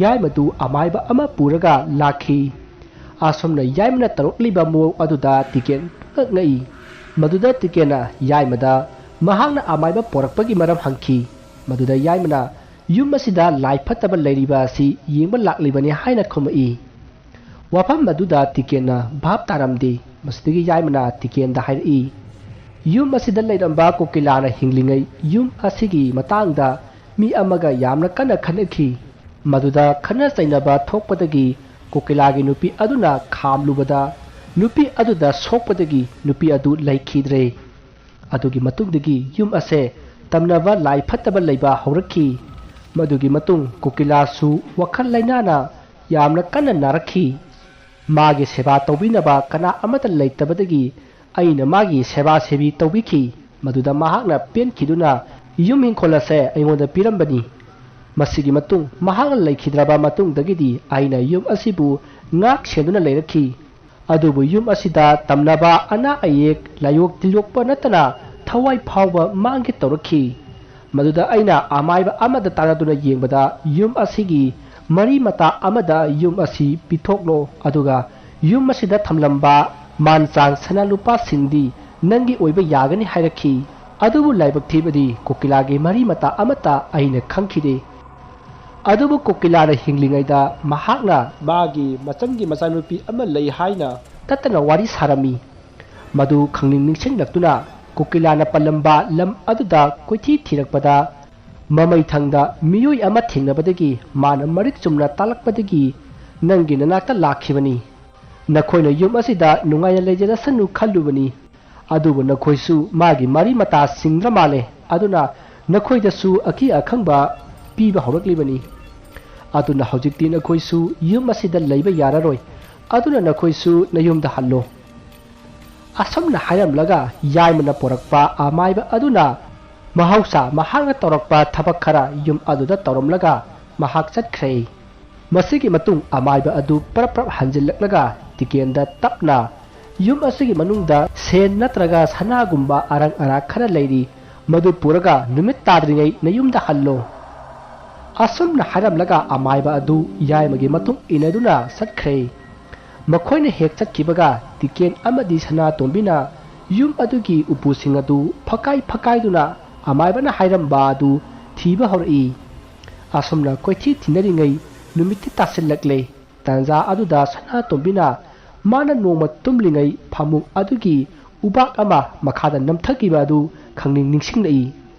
ꯌꯥꯏꯃꯗꯨ ꯑꯃꯥꯏꯕ ꯑꯃ ꯄꯨꯔꯒ ꯂꯥꯛꯈꯤ꯫ ꯑꯁꯨꯝꯅ ꯌꯥꯏꯃꯅ ꯇꯧꯔꯛꯂꯤꯕ ꯃꯑꯣꯡ ꯑꯗꯨꯗ ꯇꯤꯀꯦꯟ ꯄꯨꯡꯉꯛ ꯉꯛꯏ꯫ ꯃꯗꯨꯗ ꯇꯤꯀꯦꯟꯅ ꯌꯥꯏꯃꯗ ꯃꯍꯥꯛꯅ ꯑꯃꯥꯏꯕ ꯄꯣꯔꯛꯄꯒꯤ ꯃꯔꯝ ꯍꯪꯈꯤ꯫ ꯃꯗꯨꯗ ꯌꯥꯏꯃꯅ ꯌꯨꯝ ꯑꯁꯤꯗ ꯂꯥꯏ ꯐꯠꯇꯕ ꯂꯩꯔꯤꯕ ꯑꯁꯤ ꯌꯦꯡꯕ ꯂꯥꯛꯂꯤꯕꯅꯤ ꯍꯥꯏꯅ ꯈꯨꯝꯃꯛꯏ꯫ ꯋꯥꯐꯝ ꯑꯗꯨꯗ ꯇꯤꯀꯦꯟꯅ ꯚꯥꯞ ꯇꯥꯔꯝꯗꯦ꯫ ꯃꯁꯤꯗꯒꯤ ꯌꯥꯏꯃꯅ ꯇꯤꯀꯦꯟꯗ ꯍꯥꯏꯔꯛꯏ, ꯌꯨꯝ ꯑꯁꯤꯗ ꯂꯩꯔꯝꯕ ꯀꯣꯀꯤꯂꯥꯅ ꯍꯤꯡꯂꯤꯉꯩ ꯌꯨꯝ ꯑꯁꯤꯒꯤ ꯃꯇꯥꯡꯗ ꯃꯤ ꯑꯃꯒ ꯌꯥꯝꯅ ꯀꯟꯅ ꯈꯠꯅꯈꯤ꯫ ꯃꯗꯨꯗ ꯈꯠꯅ ꯆꯩꯅꯕ ꯊꯣꯛꯄꯗꯒꯤ ꯀꯣꯀꯤꯂꯥꯒꯤ ꯅꯨꯄꯤ ꯑꯗꯨꯅ ꯈꯥꯝꯂꯨꯕꯗ ꯅꯨꯄꯤ ꯑꯗꯨꯗ ꯁꯣꯛꯄꯗꯒꯤ ꯅꯨꯄꯤ ꯑꯗꯨ ꯂꯩꯈꯤꯗ꯭ꯔꯦ꯫ ꯑꯗꯨꯒꯤ ꯃꯇꯨꯡꯗꯒꯤ ꯌꯨꯝ ꯑꯁꯦ ꯇꯝꯅꯕ ꯂꯥꯏ ꯐꯠꯇꯕ ꯂꯩꯕ ꯍꯧꯔꯛꯈꯤ꯫ ꯃꯗꯨꯒꯤ ꯃꯇꯨꯡ ꯀꯣꯀꯤꯂꯥꯁꯨ ꯋꯥꯈꯜ ꯂꯩꯅꯥꯅ ꯌꯥꯝꯅ ꯀꯟꯅ ꯅꯥꯔꯛꯈꯤ꯫ ꯃꯥꯒꯤ ꯁꯦꯕꯥ ꯇꯧꯕꯤꯅꯕ ꯀꯅꯥ ꯑꯃꯠꯇ ꯂꯩꯇꯕꯗꯒꯤ ꯑꯩꯅ ꯃꯥꯒꯤ ꯁꯦꯕꯥ ꯁꯦꯕꯤ ꯇꯧꯕꯤꯈꯤ꯫ ꯃꯗꯨꯗ ꯃꯍꯥꯛꯅ ꯄꯦꯟꯈꯤꯗꯨꯅ ꯌꯨꯝ ꯏꯪꯈꯣꯜ ꯑꯁꯦ ꯑꯩꯉꯣꯟꯗ ꯄꯤꯔꯝꯕꯅꯤ꯫ ꯃꯁꯤꯒꯤ ꯃꯇꯨꯡ ꯃꯍꯥꯛꯅ ꯂꯩꯈꯤꯗ꯭ꯔꯕ ꯃꯇꯨꯡꯗꯒꯤꯗꯤ ꯑꯩꯅ ꯌꯨꯝ ꯑꯁꯤꯕꯨ ꯉꯥꯛ ꯁꯦꯟꯗꯨꯅ ꯂꯩꯔꯛꯈꯤ꯫ ꯑꯗꯨꯕꯨ ꯌꯨꯝ ꯑꯁꯤꯗ ꯇꯝꯅꯕ ꯑꯅꯥ ꯑꯌꯦꯛ, ꯂꯥꯏꯌꯣꯛ ꯇꯤꯜꯂꯣꯛꯄ ꯅꯠꯇꯅ ꯊꯋꯥꯏ ꯐꯥꯎꯕ ꯃꯥꯡꯒꯦ ꯇꯧꯔꯛꯈꯤ꯫ ꯃꯗꯨꯗ ꯑꯩꯅ ꯑꯃꯥꯏꯕ ꯑꯃꯗ ꯇꯥꯟꯅꯗꯨꯅ ꯌꯦꯡꯕꯗ ꯌꯨꯝ ꯑꯁꯤꯒꯤ ꯃꯔꯤ ꯃꯇꯥ ꯑꯃꯗ ꯌꯨꯝ ꯑꯁꯤ ꯄꯤꯊꯣꯛꯂꯣ, ꯑꯗꯨꯒ ꯌꯨꯝ ꯑꯁꯤꯗ ꯊꯝꯂꯝꯕ ꯃꯥꯟ ꯆꯥꯟ ꯁꯅꯥ ꯂꯨꯄꯥꯁꯤꯡꯗꯤ ꯅꯪꯒꯤ ꯑꯣꯏꯕ ꯌꯥꯒꯅꯤ ꯍꯥꯏꯔꯛꯈꯤ꯫ ꯑꯗꯨꯕꯨ ꯂꯥꯏꯕꯛ ꯊꯤꯕꯗꯤ ꯀꯣꯀꯤꯂꯥꯒꯤ ꯃꯔꯤ ꯃꯇꯥ ꯑꯃꯠꯇ ꯑꯩꯅ ꯈꯪꯈꯤꯗꯦ꯫ ꯑꯗꯨꯕꯨ ꯀꯣꯀꯤꯂꯥꯅ ꯍꯤꯡꯂꯤꯉꯩꯗ ꯃꯍꯥꯛꯅ ꯃꯥꯒꯤ ꯃꯆꯟꯒꯤ ꯃꯆꯥꯅꯨꯄꯤ ꯑꯃ ꯂꯩ ꯍꯥꯏꯅ ꯇꯠꯇꯅ ꯋꯥꯔꯤ ꯁꯥꯔꯝꯃꯤ꯫ ꯃꯗꯨ ꯈꯪꯅꯤꯡ ꯅꯤꯡꯁꯤꯡꯂꯛꯇꯨꯅ ꯀꯣꯀꯤꯂꯥꯅ ꯄꯜꯂꯝꯕ ꯂꯝ ꯑꯗꯨꯗ ꯀꯣꯏꯊꯤ ꯊꯤꯔꯛꯄꯗ ꯃꯃꯩꯊꯪꯗ ꯃꯤꯑꯣꯏ ꯑꯃ ꯊꯦꯡꯅꯕꯗꯒꯤ ꯃꯥꯅ ꯃꯔꯤꯛ ꯆꯨꯝꯅ ꯇꯥꯛꯂꯛꯄꯗꯒꯤ ꯅꯪꯒꯤ ꯅꯅꯥꯛꯇ ꯂꯥꯛꯈꯤꯕꯅꯤ꯫ ꯅꯈꯣꯏꯅ ꯌꯨꯝ ꯑꯁꯤꯗ ꯅꯨꯡꯉꯥꯏꯅ ꯂꯩꯖꯔꯁꯅꯨ ꯈꯜꯂꯨꯕꯅꯤ꯫ ꯑꯗꯨꯕꯨ ꯅꯈꯣꯏꯁꯨ ꯃꯥꯒꯤ ꯃꯔꯤ ꯃꯇꯥꯁꯤꯡꯗ꯭ꯔ ꯃꯥꯜꯂꯦ꯫ ꯑꯗꯨꯅ ꯅꯈꯣꯏꯗꯁꯨ ꯑꯀꯤ ꯑꯈꯪꯕ ꯄꯤꯕ ꯍꯧꯔꯛꯂꯤꯕꯅꯤ꯫ ꯑꯗꯨꯅ ꯍꯧꯖꯤꯛꯇꯤ ꯅꯈꯣꯏꯁꯨ ꯌꯨꯝ ꯑꯁꯤꯗ ꯂꯩꯕ ꯌꯥꯔꯔꯣꯏ꯫ ꯑꯗꯨꯅ ꯅꯈꯣꯏꯁꯨ ꯅꯌꯨꯝꯗ ꯍꯜꯂꯣ꯫ ꯑꯁꯨꯝꯅ ꯍꯥꯏꯔꯝꯂꯒ ꯌꯥꯏꯃꯅ ꯄꯣꯔꯛꯄ ꯑꯃꯥꯏꯕ ꯑꯗꯨꯅ ꯃꯍꯧꯁꯥ ꯃꯍꯥꯛꯅ ꯇꯧꯔꯛꯄ ꯊꯕꯛ ꯈꯔ ꯌꯨꯝ ꯑꯗꯨꯗ ꯇꯧꯔꯝꯂꯒ ꯃꯍꯥꯛ ꯆꯠꯈ꯭ꯔꯦ꯫ ꯃꯁꯤꯒꯤ ꯃꯇꯨꯡ ꯑꯃꯥꯏꯕ ꯑꯗꯨ ꯄꯔꯞ ꯄꯔꯞ ꯍꯟꯖꯤꯜꯂꯛꯂꯒ ꯇꯤꯀꯦꯟꯗ ꯇꯞꯅ, "ꯌꯨꯝ ꯑꯁꯤꯒꯤ ꯃꯅꯨꯡꯗ ꯁꯦꯟ ꯅꯠꯇ꯭ꯔꯒ ꯁꯅꯥꯒꯨꯝꯕ ꯑꯔꯪ ꯑꯔꯥꯛ ꯈꯔ ꯂꯩꯔꯤ, ꯃꯗꯨ ꯄꯨꯔꯒ ꯅꯨꯃꯤꯠ ꯇꯥꯗ꯭ꯔꯤꯉꯩ ꯅꯌꯨꯝꯗ ꯍꯜꯂꯣ"꯫ ꯑꯁꯨꯝꯅ ꯍꯥꯏꯔꯝꯂꯒ ꯑꯃꯥꯏꯕ ꯑꯗꯨ ꯌꯥꯏꯃꯒꯤ ꯃꯇꯨꯡ ꯏꯟꯅꯗꯨꯅ ꯆꯠꯈ꯭ꯔꯦ꯫ ꯃꯈꯣꯏꯅ ꯍꯦꯛ ꯆꯠꯈꯤꯕꯒ ꯇꯤꯀꯦꯟ ꯑꯃꯗꯤ ꯁꯅꯥꯇꯣꯝꯕꯤꯅ ꯌꯨꯝ ꯑꯗꯨꯒꯤ ꯎꯄꯨꯁꯤꯡ ꯑꯗꯨ ꯐꯛꯀꯥꯏ ꯐꯛꯀꯥꯏꯗꯨꯅ ꯑꯃꯥꯏꯕꯅ ꯍꯥꯏꯔꯝꯕ ꯑꯗꯨ ꯊꯤꯕ ꯍꯧꯔꯛꯏ꯫ ꯑꯁꯨꯝꯅ ꯀꯣꯏꯊꯤ ꯊꯤꯅꯔꯤꯉꯩ ꯅꯨꯃꯤꯠꯇꯤ ꯇꯥꯁꯤꯜꯂꯛꯂꯦ꯫ ꯇꯥꯟꯖꯥ ꯑꯗꯨꯗ ꯁꯅꯥꯇꯣꯝꯕꯤꯅ ꯃꯥꯅ ꯅꯣꯡꯃ ꯇꯨꯝꯂꯤꯉꯩ ꯐꯃꯨꯡ ꯑꯗꯨꯒꯤ ꯎꯕꯥꯛ ꯑꯃ ꯃꯈꯥꯗ ꯅꯝꯊꯈꯤꯕ ꯑꯗꯨ ꯈꯪꯅꯤꯡ ꯅꯤꯡꯁꯤꯡꯂꯛꯏ꯫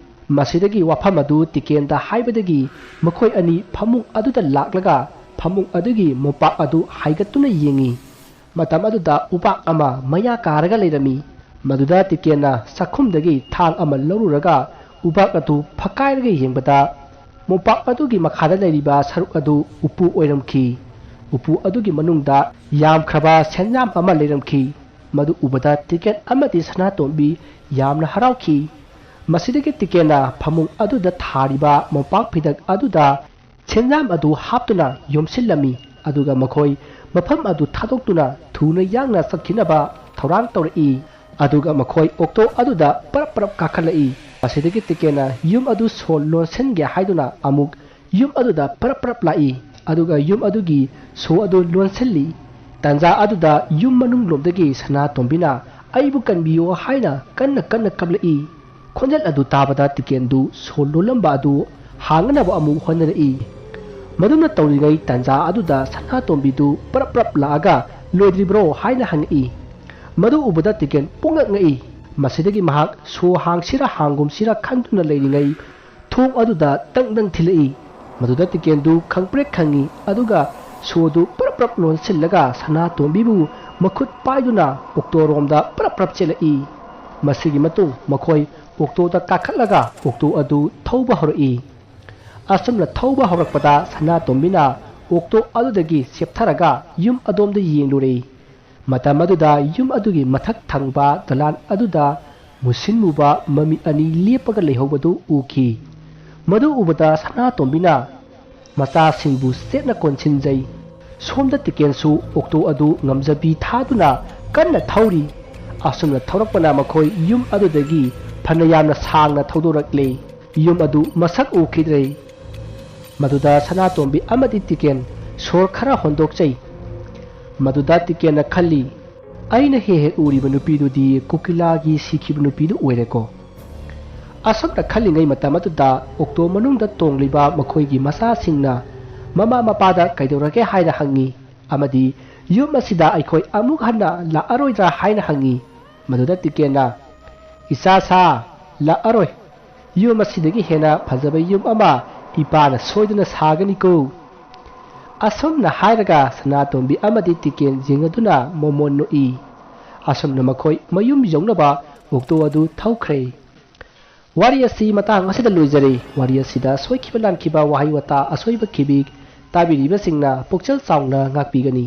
ꯃꯁꯤꯗꯒꯤ ꯋꯥꯐꯝ ꯑꯗꯨ ꯇꯤꯀꯦꯟꯗ ꯍꯥꯏꯕꯗꯒꯤ ꯃꯈꯣꯏ ꯑꯅꯤ ꯐꯃꯨꯡ ꯑꯗꯨꯗ ꯂꯥꯛꯂꯒ ꯐꯃꯨꯡ ꯑꯗꯨꯒꯤ ꯃꯣꯝꯄꯥꯛ ꯑꯗꯨ ꯍꯥꯏꯒꯠꯇꯨꯅ ꯌꯦꯡꯉꯤ꯫ ꯃꯇꯝ ꯑꯗꯨꯗ ꯎꯕꯥꯛ ꯑꯃ ꯃꯌꯥ ꯀꯥꯔꯒ ꯂꯩꯔꯝꯃꯤ꯫ ꯃꯗꯨꯗ ꯇꯤꯀꯦꯟꯅ ꯆꯥꯛꯈꯨꯝꯗꯒꯤ ꯊꯥꯡ ꯑꯃ ꯂꯧꯔꯨꯔꯒ ꯎꯕꯥꯛ ꯑꯗꯨ ꯐꯛꯀꯥꯏꯔꯒ ꯌꯦꯡꯕꯗ, ꯃꯣꯝꯄꯥꯛ ꯑꯗꯨꯒꯤ ꯃꯈꯥꯗ ꯂꯩꯔꯤꯕ ꯁꯔꯨꯛ ꯑꯗꯨ ꯎꯄꯨ ꯑꯣꯏꯔꯝꯈꯤ꯫ ꯎꯄꯨ ꯑꯗꯨꯒꯤ ꯃꯅꯨꯡꯗ ꯌꯥꯝꯈ꯭ꯔꯕ ꯁꯦꯟꯖꯥꯝ ꯑꯃ ꯂꯩꯔꯝꯈꯤ꯫ ꯃꯗꯨ ꯎꯕꯗ ꯇꯤꯀꯦꯟ ꯑꯃꯗꯤ ꯁꯅꯥꯇꯣꯝꯕꯤ ꯌꯥꯝꯅ ꯍꯔꯥꯎꯈꯤ꯫ ꯃꯁꯤꯗꯒꯤ ꯇꯤꯀꯦꯟꯅ ꯐꯃꯨꯡ ꯑꯗꯨꯗ ꯊꯥꯔꯤꯕ ꯃꯣꯝꯄꯥꯛ ꯐꯤꯗꯛ ꯑꯗꯨꯗ ꯁꯦꯟꯖꯥꯝ ꯑꯗꯨ ꯍꯥꯞꯇꯨꯅ ꯌꯣꯝꯁꯤꯜꯂꯝꯃꯤ꯫ ꯑꯗꯨꯒ ꯃꯈꯣꯏ ꯃꯐꯝ ꯑꯗꯨ ꯊꯥꯗꯣꯛꯇꯨꯅ ꯊꯨꯅ ꯌꯥꯡꯅ ꯆꯠꯈꯤꯅꯕ ꯊꯧꯔꯥꯡ ꯇꯧꯔꯛꯏ꯫ ꯑꯗꯨꯒ ꯃꯈꯣꯏ ꯑꯣꯛꯇꯣ ꯑꯗꯨꯗ ꯄꯔꯞ ꯄꯔꯞ ꯀꯥꯈꯠꯂꯛꯏ꯫ ꯃꯁꯤꯗꯒꯤ ꯇꯤꯀꯦꯟꯅ ꯌꯨꯝ ꯑꯗꯨ ꯁꯣ ꯂꯣꯟꯁꯤꯟꯒꯦ ꯍꯥꯏꯗꯨꯅ ꯑꯃꯨꯛ ꯌꯨꯝ ꯑꯗꯨꯗ ꯄꯔꯞ ꯄꯔꯞ ꯂꯥꯛꯏ꯫ ꯑꯗꯨꯒ ꯌꯨꯝ ꯑꯗꯨꯒꯤ ꯁꯣ ꯑꯗꯨ ꯂꯣꯟꯁꯤꯜꯂꯤ꯫ ꯇꯥꯟꯖꯥ ꯑꯗꯨꯗ ꯌꯨꯝ ꯃꯅꯨꯡ ꯂꯣꯝꯗꯒꯤ ꯁꯅꯥꯇꯣꯝꯕꯤꯅ "ꯑꯩꯕꯨ ꯀꯟꯕꯤꯌꯣ" ꯍꯥꯏꯅ ꯀꯟꯅ ꯀꯟꯅ ꯀꯞꯂꯛꯏ꯫ ꯈꯣꯟꯖꯦꯜ ꯑꯗꯨ ꯇꯥꯕꯗ ꯇꯤꯀꯦꯟꯗꯨ ꯁꯣ ꯂꯣꯜꯂꯝꯕ ꯑꯗꯨ ꯍꯥꯡꯅꯅꯕ ꯑꯃꯨꯛ ꯍꯣꯠꯅꯔꯛꯏ꯫ ꯃꯗꯨꯅ ꯇꯧꯔꯤꯉꯩ ꯇꯥꯟꯖꯥ ꯑꯗꯨꯗ ꯁꯅꯥꯇꯣꯝꯕꯤꯗꯨ ꯄꯔꯞ ꯄꯔꯞ ꯂꯥꯛꯑꯒ "ꯂꯣꯏꯗ꯭ꯔꯤꯕ꯭ꯔꯣ?" ꯍꯥꯏꯅ ꯍꯪꯉꯛꯏ꯫ ꯃꯗꯨ ꯎꯕꯗ ꯇꯤꯀꯦꯟ ꯄꯨꯡꯉꯛ ꯉꯛꯏ꯫ ꯃꯁꯤꯗꯒꯤ ꯃꯍꯥꯛ ꯁꯣ ꯍꯥꯡꯁꯤꯔ ꯍꯥꯡꯒꯨꯝꯁꯤꯔ ꯈꯟꯗꯨꯅ ꯂꯩꯔꯤꯉꯩ ꯊꯣꯡ ꯑꯗꯨꯗ ꯇꯪ ꯇꯪ ꯊꯤꯜꯂꯛꯏ꯫ ꯃꯗꯨꯗ ꯇꯤꯀꯦꯟꯗꯨ ꯈꯪꯄ꯭ꯔꯦꯛ ꯈꯪꯉꯤ꯫ ꯑꯗꯨꯒ ꯁꯣꯗꯨ ꯄ꯭ꯔꯞ ꯄ꯭ꯔꯞ ꯂꯣꯟꯁꯤꯜꯂꯒ ꯁꯅꯥꯇꯣꯝꯕꯤꯕꯨ ꯃꯈꯨꯠ ꯄꯥꯏꯗꯨꯅ ꯑꯣꯛꯇꯣꯔꯣꯝꯗ ꯄ꯭ꯔꯞ ꯄ꯭ꯔꯞ ꯆꯦꯜꯂꯛꯏ꯫ ꯃꯁꯤꯒꯤ ꯃꯇꯨꯡ ꯃꯈꯣꯏ ꯑꯣꯛꯇꯣꯗ ꯀꯥꯈꯠꯂꯒ ꯑꯣꯛꯇꯣ ꯑꯗꯨ ꯊꯧꯕ ꯍꯧꯔꯛꯏ꯫ ꯑꯁꯨꯝꯅ ꯊꯧꯕ ꯍꯧꯔꯛꯄꯗ ꯁꯅꯥꯇꯣꯝꯕꯤꯅ ꯑꯣꯛꯇꯣ ꯑꯗꯨꯗꯒꯤ ꯆꯦꯞꯊꯔꯒ ꯌꯨꯝ ꯑꯗꯣꯝꯗ ꯌꯦꯡꯂꯨꯔꯦ꯫ ꯃꯇꯝ ꯑꯗꯨꯗ ꯌꯨꯝ ꯑꯗꯨꯒꯤ ꯃꯊꯛ ꯊꯪꯕ ꯗꯂꯥꯟ ꯑꯗꯨꯗ ꯃꯨꯁꯤꯟ ꯃꯨꯕ ꯃꯃꯤ ꯑꯅꯤ ꯂꯦꯞꯄꯒ ꯂꯩꯍꯧꯕꯗꯨ ꯎꯈꯤ꯫ ꯃꯗꯨ ꯎꯕꯗ ꯁꯅꯥꯇꯣꯝꯕꯤꯅ ꯃꯆꯥꯁꯤꯡꯕꯨ ꯆꯦꯠꯅ ꯀꯣꯟꯁꯤꯟꯖꯩ꯫ ꯁꯣꯝꯗ ꯇꯤꯀꯦꯟꯁꯨ ꯑꯣꯛꯇꯣ ꯑꯗꯨ ꯉꯝꯖꯕꯤ ꯊꯥꯗꯨꯅ ꯀꯟꯅ ꯊꯧꯔꯤ꯫ ꯑꯁꯨꯝꯅ ꯊꯧꯔꯛꯄꯅ ꯃꯈꯣꯏ ꯌꯨꯝ ꯑꯗꯨꯗꯒꯤ ꯐꯅ ꯌꯥꯝꯅ ꯁꯥꯡꯅ ꯊꯧꯗꯣꯔꯛꯂꯦ꯫ ꯌꯨꯝ ꯑꯗꯨ ꯃꯁꯛ ꯎꯈꯤꯗ꯭ꯔꯦ꯫ ꯃꯗꯨꯗ ꯁꯅꯥꯇꯣꯝꯕꯤ ꯑꯃꯗꯤ ꯇꯤꯀꯦꯟ ꯁꯣꯔ ꯈꯔ ꯍꯣꯟꯗꯣꯛꯆꯩ꯫ ꯃꯗꯨꯗ ꯇꯤꯀꯦꯟꯅ ꯈꯜꯂꯤ, "ꯑꯩꯅ ꯍꯦꯛ ꯍꯦꯛ ꯎꯔꯤꯕ ꯅꯨꯄꯤꯗꯨꯗꯤ ꯀꯨꯀꯤꯂꯥꯒꯤ ꯁꯤꯈꯤꯕ ꯅꯨꯄꯤꯗꯨ ꯑꯣꯏꯔꯦꯀꯣ?" ꯑꯁꯨꯝꯅ ꯈꯜꯂꯤꯉꯩ ꯃꯇꯝ ꯑꯗꯨꯗ ꯑꯣꯛꯇꯣ ꯃꯅꯨꯡꯗ ꯇꯣꯡꯂꯤꯕ ꯃꯈꯣꯏꯒꯤ ꯃꯆꯥꯁꯤꯡꯅ ꯃꯃꯥ ꯃꯄꯥꯗ ꯀꯩꯗꯧꯔꯒꯦ ꯍꯥꯏꯅ ꯍꯪꯉꯤ ꯑꯃꯗꯤ ꯌꯨꯝ ꯑꯁꯤꯗ ꯑꯩꯈꯣꯏ ꯑꯃꯨꯛ ꯍꯟꯅ ꯂꯥꯛꯑꯔꯣꯏꯗ꯭ꯔꯥ ꯍꯥꯏꯅ ꯍꯪꯉꯤ꯫ ꯃꯗꯨꯗ ꯇꯤꯀꯦꯟꯅ, "ꯏꯆꯥ ꯁꯥ, ꯂꯥꯛꯑꯔꯣꯏ꯫ ꯌꯨꯝ ꯑꯁꯤꯗꯒꯤ ꯍꯦꯟꯅ ꯐꯖꯕ ꯌꯨꯝ ꯑꯃ ꯏꯄꯥꯅ ꯁꯣꯏꯗꯅ ꯁꯥꯒꯅꯤꯀꯣ"꯫ ꯑꯁꯨꯝꯅ ꯍꯥꯏꯔꯒ ꯁꯅꯥꯇꯣꯝꯕꯤ ꯑꯃꯗꯤ ꯇꯤꯀꯦꯟ ꯌꯦꯡꯅꯗꯨꯅ ꯃꯣꯃꯣꯟ ꯅꯣꯛꯏ꯫ ꯑꯁꯨꯝꯅ ꯃꯈꯣꯏ ꯃꯌꯨꯝ ꯌꯧꯅꯕ ꯑꯣꯛꯇꯣ ꯑꯗꯨ ꯊꯧꯈ꯭ꯔꯦ꯫ ꯋꯥꯔꯤ ꯑꯁꯤ ꯃꯇꯥꯡ ꯑꯁꯤꯗ ꯂꯣꯏꯖꯔꯦ꯫ ꯋꯥꯔꯤ ꯑꯁꯤꯗ ꯁꯣꯏꯈꯤꯕ ꯂꯥꯟꯈꯤꯕ ꯋꯥꯍꯩ ꯋꯥꯇꯥ ꯑꯁꯣꯏꯕ ꯈꯤꯕꯤꯛ ꯇꯥꯕꯤꯔꯤꯕꯁꯤꯡꯅ ꯄꯨꯛꯆꯦꯜ ꯆꯥꯎꯅ ꯉꯥꯛꯄꯤꯒꯅꯤ꯫